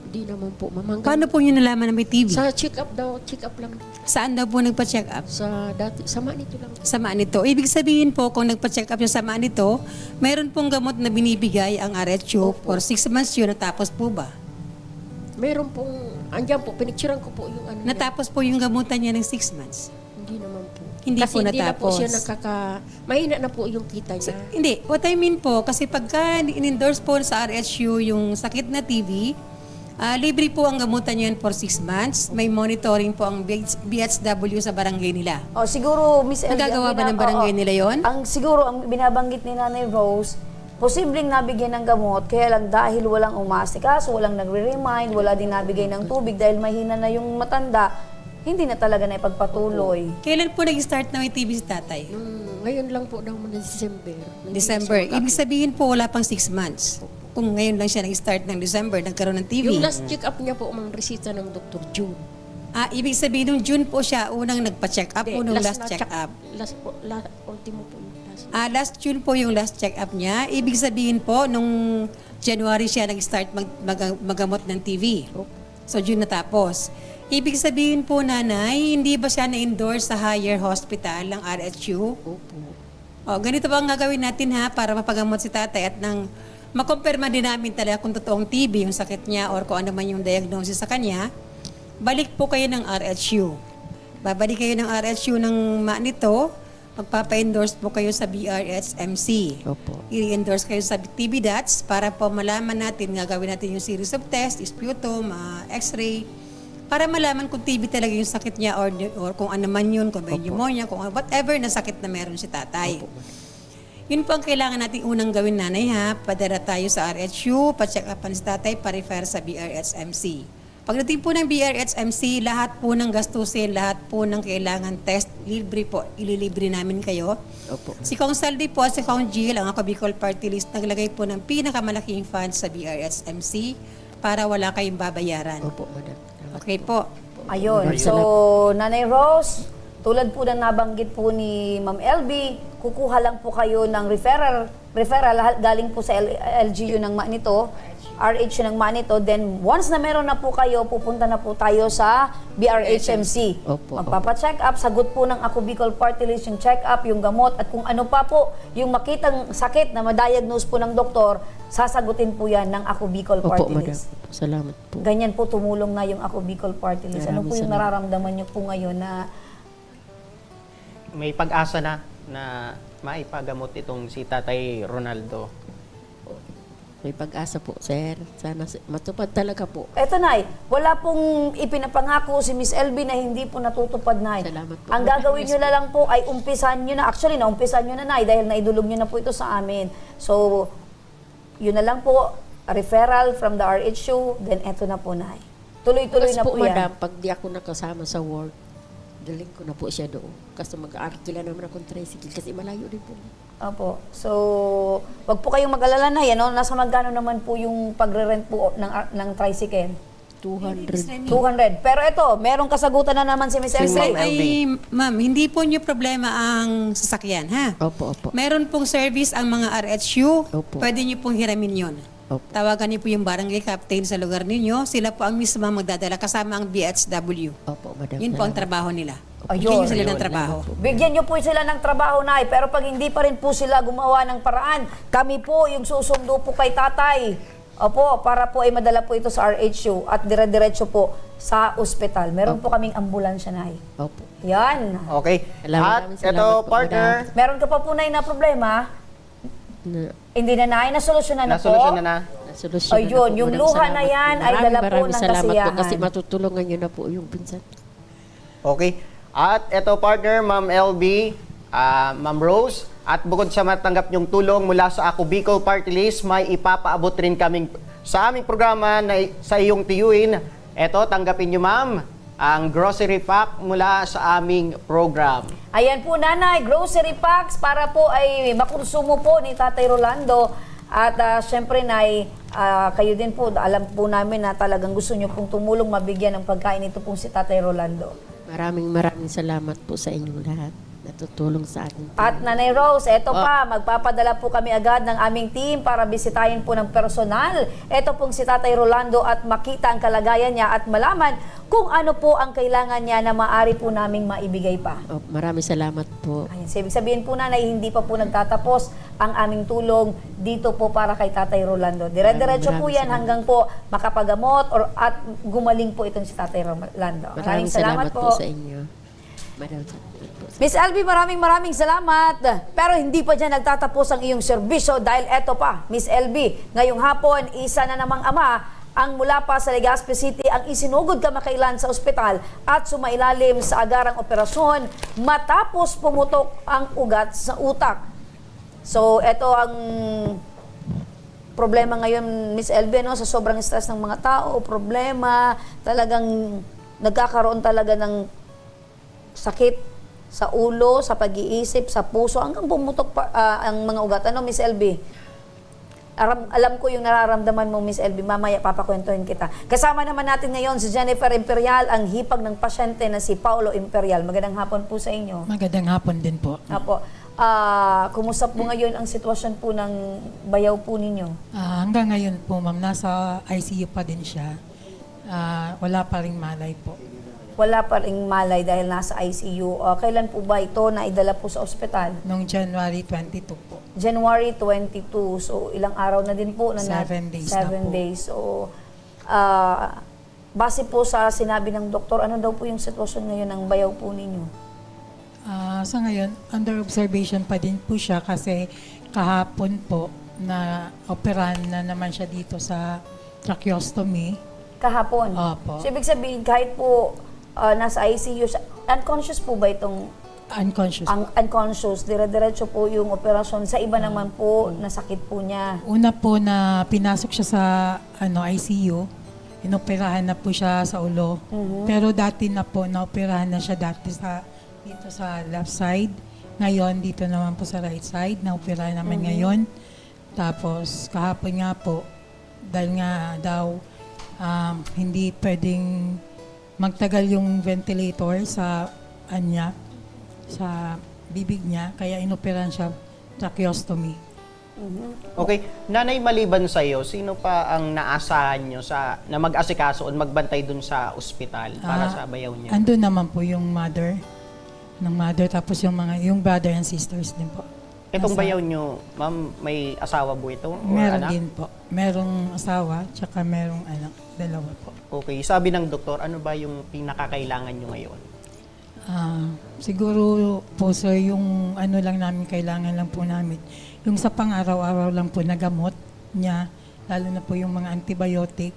Di naman po, ma'am. Hanggang Paano po niyo nalaman na may T B? Sa check-up daw, check-up lang. Saan daw po nagpa-check up? Sa dati, sa Manito lang. Sa Manito. Ibig sabihin po, kung nagpa-check up siya sa Manito, meron pong gamot na binibigay ang R H U Opo. for six months yun, natapos po ba? Meron pong, andyan po, pinicturean ko po yung ano. Natapos po yung gamutan niya ng six months? Hindi naman po. Hindi Kasi po hindi na po natapos. Siya nakaka, mahina na po yung kita niya. Hindi, what I mean po, kasi pagka in-endorse po sa R H U yung sakit na T B, ah, libre po ang gamutan niyan for six months. May monitoring po ang B H W sa barangay nila. O siguro, Miss Elvie, Nagagawa ang ba ng bina- barangay oo. nila yon? Ang siguro, ang binabanggit ni Nanay Rose, posibleng nabigyan ng gamot, kaya lang dahil walang umaasikaso, walang nagre-remind, wala din nabigay ng tubig dahil mahina na yung matanda, hindi na talaga na ipagpatuloy. Kailan po nag-start na may T B si tatay? Nung, ngayon lang po daw, mga December. Nung December. hindi siya Ibig sabihin po, wala pang six months. Kung ngayon lang siya nag-start ng December, nagkaroon ng T B. Yung last check-up niya po, mga resita ng Doktor June. Ah, ibig sabihin, nung June po siya unang nagpa-check up po, Hindi, nung last last, na check check- up. Last po, last, ultimo po yung last. Ah, last June po yung last check up niya. Ibig sabihin po, nung January siya nag-start mag, mag, magamot ng T B. Opo. So, June natapos. Ibig sabihin po, Nanay, hindi ba siya na-endorse sa higher hospital ng R H U? Opo. O, ganito po ang gagawin natin ha, para mapagamot si tatay at nang makumpirma din namin talaga kung totoong T B yung sakit niya or kung ano man yung diagnosis sa kanya, balik po kayo ng R H U. Babalik kayo ng R H U ng Manito, magpapa-endorse po kayo sa B R H M C. Opo. I-endorse kayo sa T B DATS para po malaman natin, gagawin natin yung series of tests, sputum, ah, x-ray, para malaman kung T B talaga yung sakit niya or, or kung ano man yun, kung may Opo. pneumonia, kung whatever na sakit na meron si tatay. Opo, madam. Yun po ang kailangan natin unang gawin, Nanay, ha. Padala tayo sa R H U, pa-check upan si tatay, pa-refer sa B R H M C. Pagdating po ng B R H M C, lahat po ng gastusin, lahat po ng kailangan test, libre po, ililibre namin kayo. Opo. Si Kong Saldi po at si Kong Jill, ang Ako Bicol Party List, naglagay po ng pinakamalaking fund sa B R H M C para wala kayong babayaran. Opo, madam. Salamat Okay po. Ayun. Maraming So, Nanay Rose, tulad po ng nabanggit po ni Ma'am L B, kukuha lang po kayo ng referral, referral hal- galing po sa L- L G U ng Manito, R H U ng Manito. Then, once na meron na po kayo, pupunta na po tayo sa B R H M C. Opo, opo. Magpapacheck up, sagot po ng Ako Bicol Party List yung check up, yung gamot, at kung ano pa po yung makitang sakit na ma-diagnose po ng doktor, sasagutin po yan ng Ako Bicol Opo, Party madam. List. Salamat po. Ganyan po, tumulong na yung Ako Bicol Party List. Ano Maraming po yung salamat. nararamdaman nyo po ngayon na May pag-asa na na maipagamot itong si Tatay Ronaldo. May pag-asa po, sir. Sana s- matupad talaga po. Eto, Nay, wala pong ipinapangako si Miss L B na hindi po natutupad, Nay. Salamat po. Ang gagawin nyo na lang po ay umpisan nyo na. Actually, naumpisan nyo na, Nay, dahil naidulog nyo na po ito sa amin. So, yun na lang po, referral from the R H U, then eto na po, Nay. Tuloy-tuloy Bukas na po, po, yan. Madam, pag di ako nakasama sa work, dalhin ko na po siya doon. Kasi mag-aarkila naman akong tricycle kasi malayo din po. Opo. So, wag po kayong mag-alala, Nay, ano? Nasa magkano naman po yung pagre-rent po ng, ng tricycle? two hundred. Two hundred. Pero ito, merong kasagutan na naman si Miss Si Elsie. Ma'am Ay, L B. Ma'am, hindi po niyo problema ang sasakyan, ha? Opo, opo. Meron pong service ang mga R H U. Opo. Pwede niyo pong hiramin yon. Opo. Tawagan niyo po yung barangay captain sa lugar ninyo. Sila po ang mismo ang magdadala kasama ang B H W. Opo, madam. Yun po ang Salamat. trabaho nila. Ayun. Bigyan sila ng Ayun, trabaho. salamat po. Bigyan niyo po sila ng trabaho, Nay. Pero pag hindi pa rin po sila gumawa ng paraan, kami po yung susundo po kay Tatay. Opo, para po ay madala po ito sa R H U at dire-diretso po sa ospital. Meron po Opo. kaming ambulansya, Nay. Opo. Yan. Okay. Alam, At maraming ito, salamat po, partner, Meron ka pa po, Nay, na problema? Na, Hindi na, Nay. Nasolusyonan na po? Nasolusyonan na. Solusyon na Ayun, po. Yung Maraming luha na salamat yan po. Ay Maraming, dala po maraming ng salamat po kasi kasiyahan. Matutulungan niyo na po yung pinsan. Okay. At eto, partner, Ma'am L B, ah, Ma'am Rose, at bukod sa matanggap niyong tulong mula sa Ako Bicol Party List, may ipapaabot rin kaming sa aming programa na i-, sa iyong tiyuhin. Eto, tanggapin niyo, ma'am, ang grocery pack mula sa aming program. Ayan po, Nanay, grocery packs para po ay makonsumo po ni Tatay Rolando. At, ah, syempre, Nay, ah, kayo din po, alam po namin na talagang gusto niyo pong tumulong, mabigyan ng pagkain ito pong si Tatay Rolando. Maraming, maraming salamat po sa inyong lahat. Natutulong sa akin po. At Nanay Rose, eto Oh. pa, magpapadala po kami agad ng aming team para bisitahin po ng personal. Eto pong si Tatay Rolando at makita ang kalagayan niya at malaman kung ano po ang kailangan niya na maari po naming maibigay pa. Oh, maraming salamat po. Ayan. So, ibig sabihin po, Nanay, hindi pa po nagtatapos ang aming tulong dito po para kay Tatay Rolando. Dire-diretso Maraming po yan salamat. Hanggang po makapagamot or at gumaling po itong si Tatay Rolando. Maraming Maraming salamat salamat po po. Sa inyo. Madam Secretary po. Miss L B, maraming, maraming salamat. Pero hindi pa dyan nagtatapos ang iyong serbisyo dahil eto pa, Miss L B, ngayong hapon, isa na namang ama ang mula pa sa Legazpi City ang isinugod kamakailan sa ospital at sumailalim sa agarang operasyon matapos pumutok ang ugat sa utak. So, eto ang problema ngayon, Miss L B, no? Sa sobrang stress ng mga tao, problema, talagang nagkakaroon talaga ng sakit sa ulo, sa pag-iisip, sa puso, hanggang pumutok pa, ah, ang mga ugat. Ano, Miss L B? Aram-, alam ko yung nararamdaman mo, Miss L B. Mamaya papakwentuhin kita. Kasama naman natin ngayon si Jennifer Imperial, ang hipag ng pasyente na si Paolo Imperial. Magandang hapon po sa inyo. Magandang hapon din po. Apo. Ah, kumusta po ngayon ang sitwasyon po ng bayaw po ninyo? Ah, hanggang ngayon po, ma'am, nasa I C U pa din siya. Ah, wala pa ring malay po. Wala pa ring malay dahil nasa I C U. Ah, kailan po ba ito na idala po sa ospital? Noong January twenty-two po. January twenty-two. So, ilang araw na din po na na- Seven days na Seven po. Days. So, ah, base po sa sinabi ng doktor, ano daw po yung sitwasyon ngayon ng bayaw po ninyo? Ah, sa ngayon, under observation pa din po siya kasi kahapon po na operahan na naman siya dito sa tracheostomy. Kahapon? Opo. So, ibig sabihin, kahit po, ah, nasa I C U siya, unconscious po ba itong Unconscious. Ang unconscious, dire-diretso po yung operasyon. Sa iba Ah, naman po, po. Nasakit po niya. Una po na pinasok siya sa, ano, I C U, inoperahan na po siya sa ulo. Mhm. Pero dati na po, naoperahan na siya dati sa, dito sa left side. Ngayon, dito naman po sa right side, naoperahan naman Mhm. ngayon. Tapos, kahapon nga po, dahil nga daw, um, hindi pwedeng magtagal yung ventilator sa, anya, sa bibig niya, kaya inoperan siya, tracheostomy. Mhm. Okay. Nanay, maliban sa'yo, sino pa ang naasahan nyo sa, na mag-asikaso o magbantay dun sa ospital para Ah, sa bayaw niya? Andun naman po yung mother, ng mother, tapos yung mga, yung brother and sisters din po. Itong Nasa bayaw nyo, ma'am, may asawa po ito or Meron anak? Din po. Merong asawa, tsaka merong anak. Dalawa po. Okay. Sabi ng doktor, ano ba yung pinakakailangan nyo ngayon? Ah, siguro po, sir, yung ano lang namin, kailangan lang po namin, yung sa pang-araw-araw lang po na gamot niya, lalo na po yung mga antibiotic,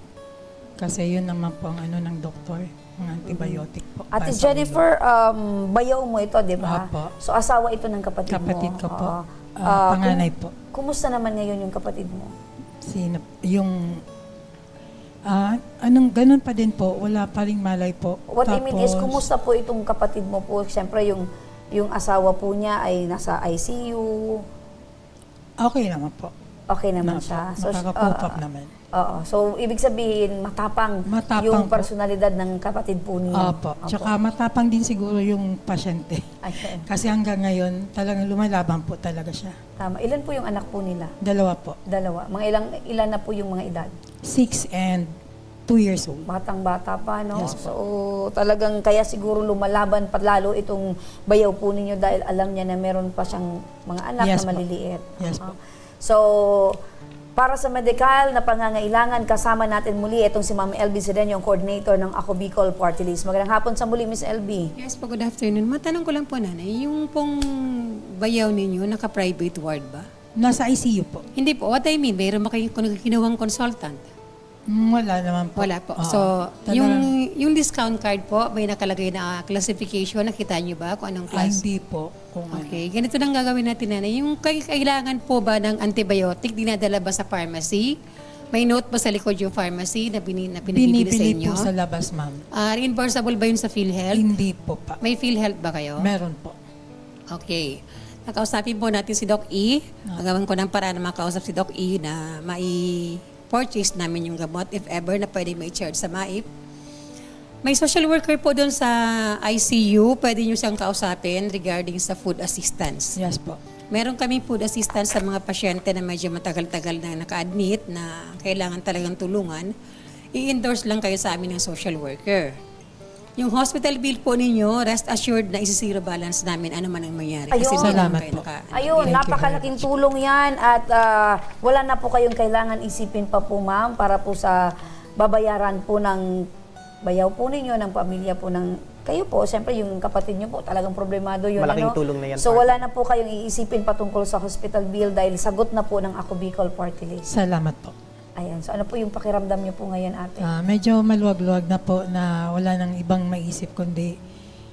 kasi yun naman po ang ano ng doktor, mga antibiotic po, Ate para sa Jennifer, ulo. Um, bayaw mo ito, di ba? Opo. So, asawa ito ng kapatid mo? Kapatid ko po. Oo. Ah, Ah, panganay kum-, po. Kumusta naman ngayon yung kapatid mo? Sino? Yung Ah, anong, ganun pa din po, wala pa ring malay po. What I mean is, Tapos kumusta po itong kapatid mo po? Siyempre, yung, yung asawa po niya ay nasa I C U. Okay naman po. Okay naman Napa-, siya. So, nakaka-cope up ah, naman. Oo. So, ibig sabihin, matapang Matapang yung po. Personalidad ng kapatid po niyo. Opo. Opo. Tsaka matapang din siguro yung pasyente. Ayun. Kasi hanggang ngayon, talagang lumalaban po talaga siya. Tama. Ilan po yung anak po nila? Dalawa po. Dalawa. Mga ilang, ilan na po yung mga edad? Six and two years old. Batang-bata pa, no? Yes po. So, talagang kaya siguro lumalaban pa lalo itong bayaw po ninyo dahil alam niya na meron pa siyang mga anak Yes na po. Maliliit. Yes Aha. Po. So, para sa medikal na pangangailangan, kasama natin muli itong si Ma'am L B Sedeño, ang coordinator ng Ako Bicol Party List. Magandang hapon sa muli, Miss L B. Yes po, good afternoon. Matanong ko lang po, Nanay, yung pong bayaw ninyo, naka-private ward ba? Nasa I C U po. Hindi po. What I mean, mayroon ba kayong kun- kinuhang consultant? Mm, wala naman po. Wala po. Oo. So, Talagang- yung, yung discount card po, may nakalagay na classification. Nakita niyo ba kung anong Ah, class? Hindi po. Kung ano. Okay. Ganito lang gagawin natin, nanay. Yung kay- kailangan po ba ng antibiotic, dinadala ba sa pharmacy? May note ba sa likod yung pharmacy na, bini, na pinabibili sa Binibili inyo? Po sa labas, ma'am. Ah, reimbursable ba yun sa PhilHealth? Hindi po pa. May PhilHealth ba kayo? Meron po. Okay. Nakausapin po natin si Doc E. Ah. Gagawin ko ng paraan na makausap si Doc E na mai-purchase namin yung gamot if ever na pwede ma-charge sa MAIP. May social worker po doon sa I C U. Pwede nyo siyang kausapin regarding sa food assistance. Yes po. Meron kaming food assistance sa mga pasyente na medyo matagal-tagal na naka-admit na kailangan talagang tulungan. I-endorse lang kayo sa amin ng social worker. Yung hospital bill po ninyo, rest assured na isi-zero balance namin ano man ang mangyari. Kasi Ayun. hindi lang Salamat kayo po. naka- Ayun, Thank you napakalaking very much. Tulong yan at ah, wala na po kayong kailangan isipin pa po, ma'am, para po sa babayaran po ng bayaw po ninyo, ng pamilya po ng kayo po. Siyempre, yung kapatid nyo po, talagang problemado yun. Malaking ano? Tulong na yan, So, partner. Wala na po kayong iisipin patungkol sa hospital bill dahil sagot na po ng Ako Bicol Party List. Salamat po. Ayan. So, ano po yung pakiramdam nyo po ngayon, ate? Ah, medyo maluwag-luwag na po na wala nang ibang maisip kundi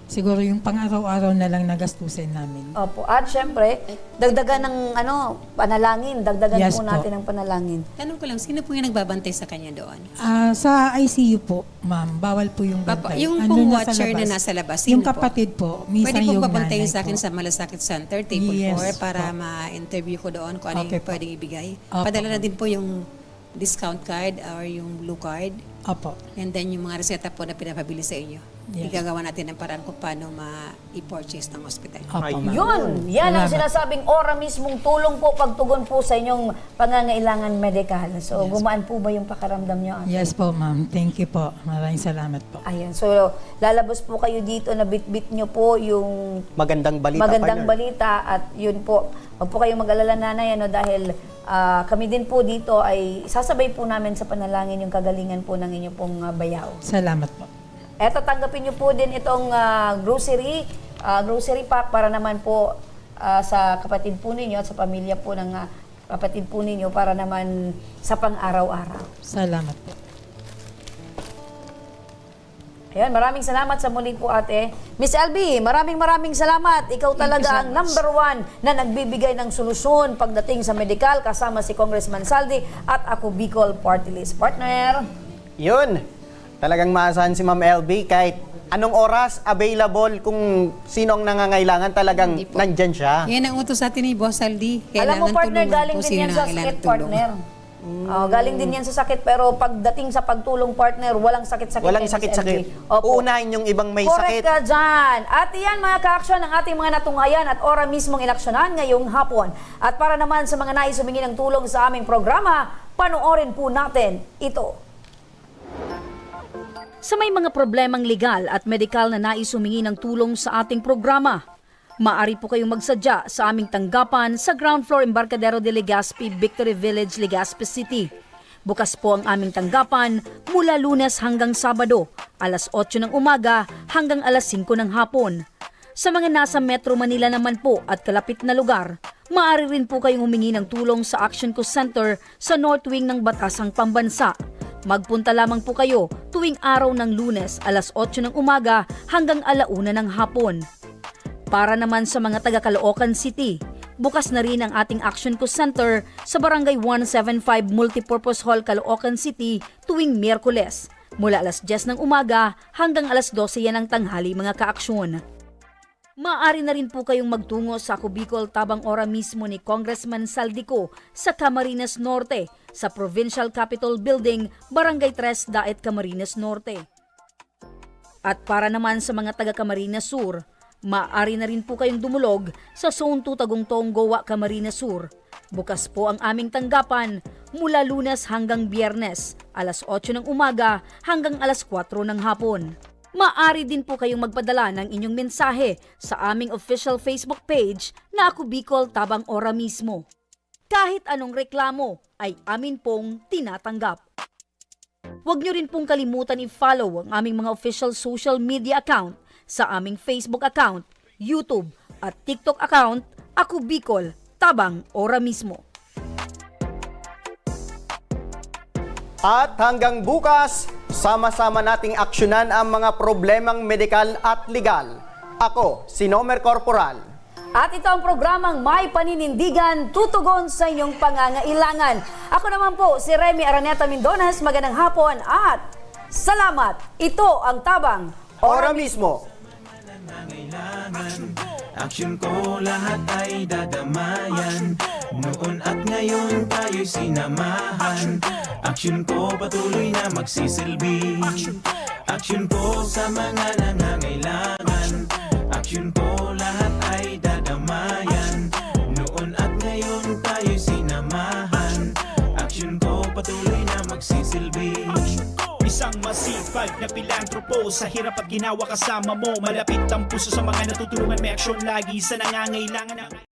siguro yung pang-araw-araw na lang na gastusin namin. Opo. At syempre, dagdagan ng ano, panalangin. Dagdagan Yes po po. Natin ng panalangin. Tanong ko lang, sino po yung nagbabantay sa kanya doon? Ah, sa I C U po, ma'am, bawal po yung Papa, bantay. yung Andun pong na watcher na labas. Nasa labas, Yung sino po? Kapatid po, minsan Pwede po yung babantayin nanay sa akin po. Sa Malasakit Center, table Yes four, para po. Ma-interview ko doon kung ano Okay yung po. Pwedeng ibigay. Opo. Padala na din po yung discount card or yung blue card. Opo. And then yung mga reseta po na pinapabili sa inyo. Yes. Igagawa natin ng paraan kung paano ma-purchase ng hospital. Opo, Ay, ma'am. Yun, yan ang Salamat. Sinasabing ora mismong tulong po pagtugon po sa inyong pangangailangan medikal. So, Yes. Gumaan po ba yung pakiramdam nyo, ate? Yes po, ma'am. Thank you po. Maraming salamat po. Ayan. So, lalabas po kayo dito na bitbit nyo po yung Magandang balita, magandang partner. Balita at yun po. Huwag po kayong mag-alala, nanay, ano, dahil ah, kami din po dito ay sasabay po namin sa panalangin yung kagalingan po ng inyo pong ah, bayaw. Salamat po. Eto, tanggapin nyo po din itong ah, grocery, ah, grocery pack para naman po ah, sa kapatid po ninyo at sa pamilya po ng ah, kapatid po ninyo para naman sa pang-araw-araw. Salamat po. Ayan, maraming salamat sa muli po, ate. Miss L B, maraming maraming salamat. Ikaw Thank you talaga so ang much. Number one na nagbibigay ng solusyon pagdating sa medikal kasama si Congressman Saldi at Ako Bicol Party List. Partner. Yun. Talagang maasahan si Ma'am L B kahit anong oras available kung sino ang nangangailangan, talagang Hindi po. Nandyan siya. Yan ang utos sa atin ni Boss Saldi. Alam mo, Kailangan partner, tulungan galing kung din sino yan sa nangangailangan sakit, ng tulong. Partner. Oh, galing din yan sa sakit, pero pagdating sa pagtulong, partner, walang sakit-sakit. Walang yan, Miss sakit-sakit. L B. Opo. Uunahin yung ibang may Correct sakit. Ka dyan. At iyan, mga kaaksyon, ang ating mga natunghayan at ora mismong inaksyonan ngayong hapon. At para naman sa mga nais humingi ng tulong sa aming programa, panoorin po natin ito. Sa may mga problemang legal at medikal na nais humingi ng tulong sa ating programa, maaari po kayong magsadya sa aming tanggapan sa ground floor Embarcadero de Legazpi, Victory Village, Legazpi City. Bukas po ang aming tanggapan mula Lunes hanggang Sabado, alas otso ng umaga hanggang alas singko ng hapon. Sa mga nasa Metro Manila naman po at kalapit na lugar, maaari rin po kayong humingi ng tulong sa Action Ko Center sa North Wing ng Batasang Pambansa. Magpunta lamang po kayo tuwing araw ng Lunes, alas otso ng umaga hanggang ala una ng hapon. Para naman sa mga taga Caloocan City, bukas na rin ang ating Action Ko Center sa Barangay one seven five Multipurpose Hall, Caloocan City, tuwing Miyerkules, mula alas dyes ng umaga hanggang alas dose yan ng tanghali, mga kaaksyon. Maaari na rin po kayong magtungo sa Ako Bicol tabang ora mismo ni Congressman Saldico sa Camarines Norte, sa Provincial Capitol Building, Barangay tres, Daet, Camarines Norte. At para naman sa mga taga Camarines Sur, maaari na rin po kayong dumulog sa Zone two Tagungtong, Goa, Camarines Sur. Bukas po ang aming tanggapan mula Lunes hanggang Biyernes, alas otso ng umaga hanggang alas kwatro ng hapon. Maaari din po kayong magpadala ng inyong mensahe sa aming official Facebook page na Ako Bicol Tabang Ora Mismo. Kahit anong reklamo ay amin pong tinatanggap. Huwag niyo rin pong kalimutan i-follow ang aming mga official social media account sa aming Facebook account, YouTube at TikTok account, Ako Bicol Tabang, ora mismo. At hanggang bukas, sama-sama nating aksyonan ang mga problemang medikal at legal. Ako, si Nomer Corporal. At ito ang programang May Paninindigan, tutugon sa inyong pangangailangan. Ako naman po, si Remy Araneta Mindonas. Magandang hapon at salamat. Ito ang Tabang. Ora mismo. Nangangailangan aksyon ko, lahat ay dadamayan. Noon at ngayon tayo'y sinamahan. Aksyon ko patuloy na magsisilbi. Aksyon ko sa mga nangangailangan. Aksyon ko, lahat ay dadamayan. Noon at ngayon tayo'y sinamahan. Aksyon ko patuloy na magsisilbi. Isang masipag na pilantropo, sa hirap at ginawa kasama mo. Malapit ang puso sa mga natutulungan, may aksyon lagi sa nangangailangan.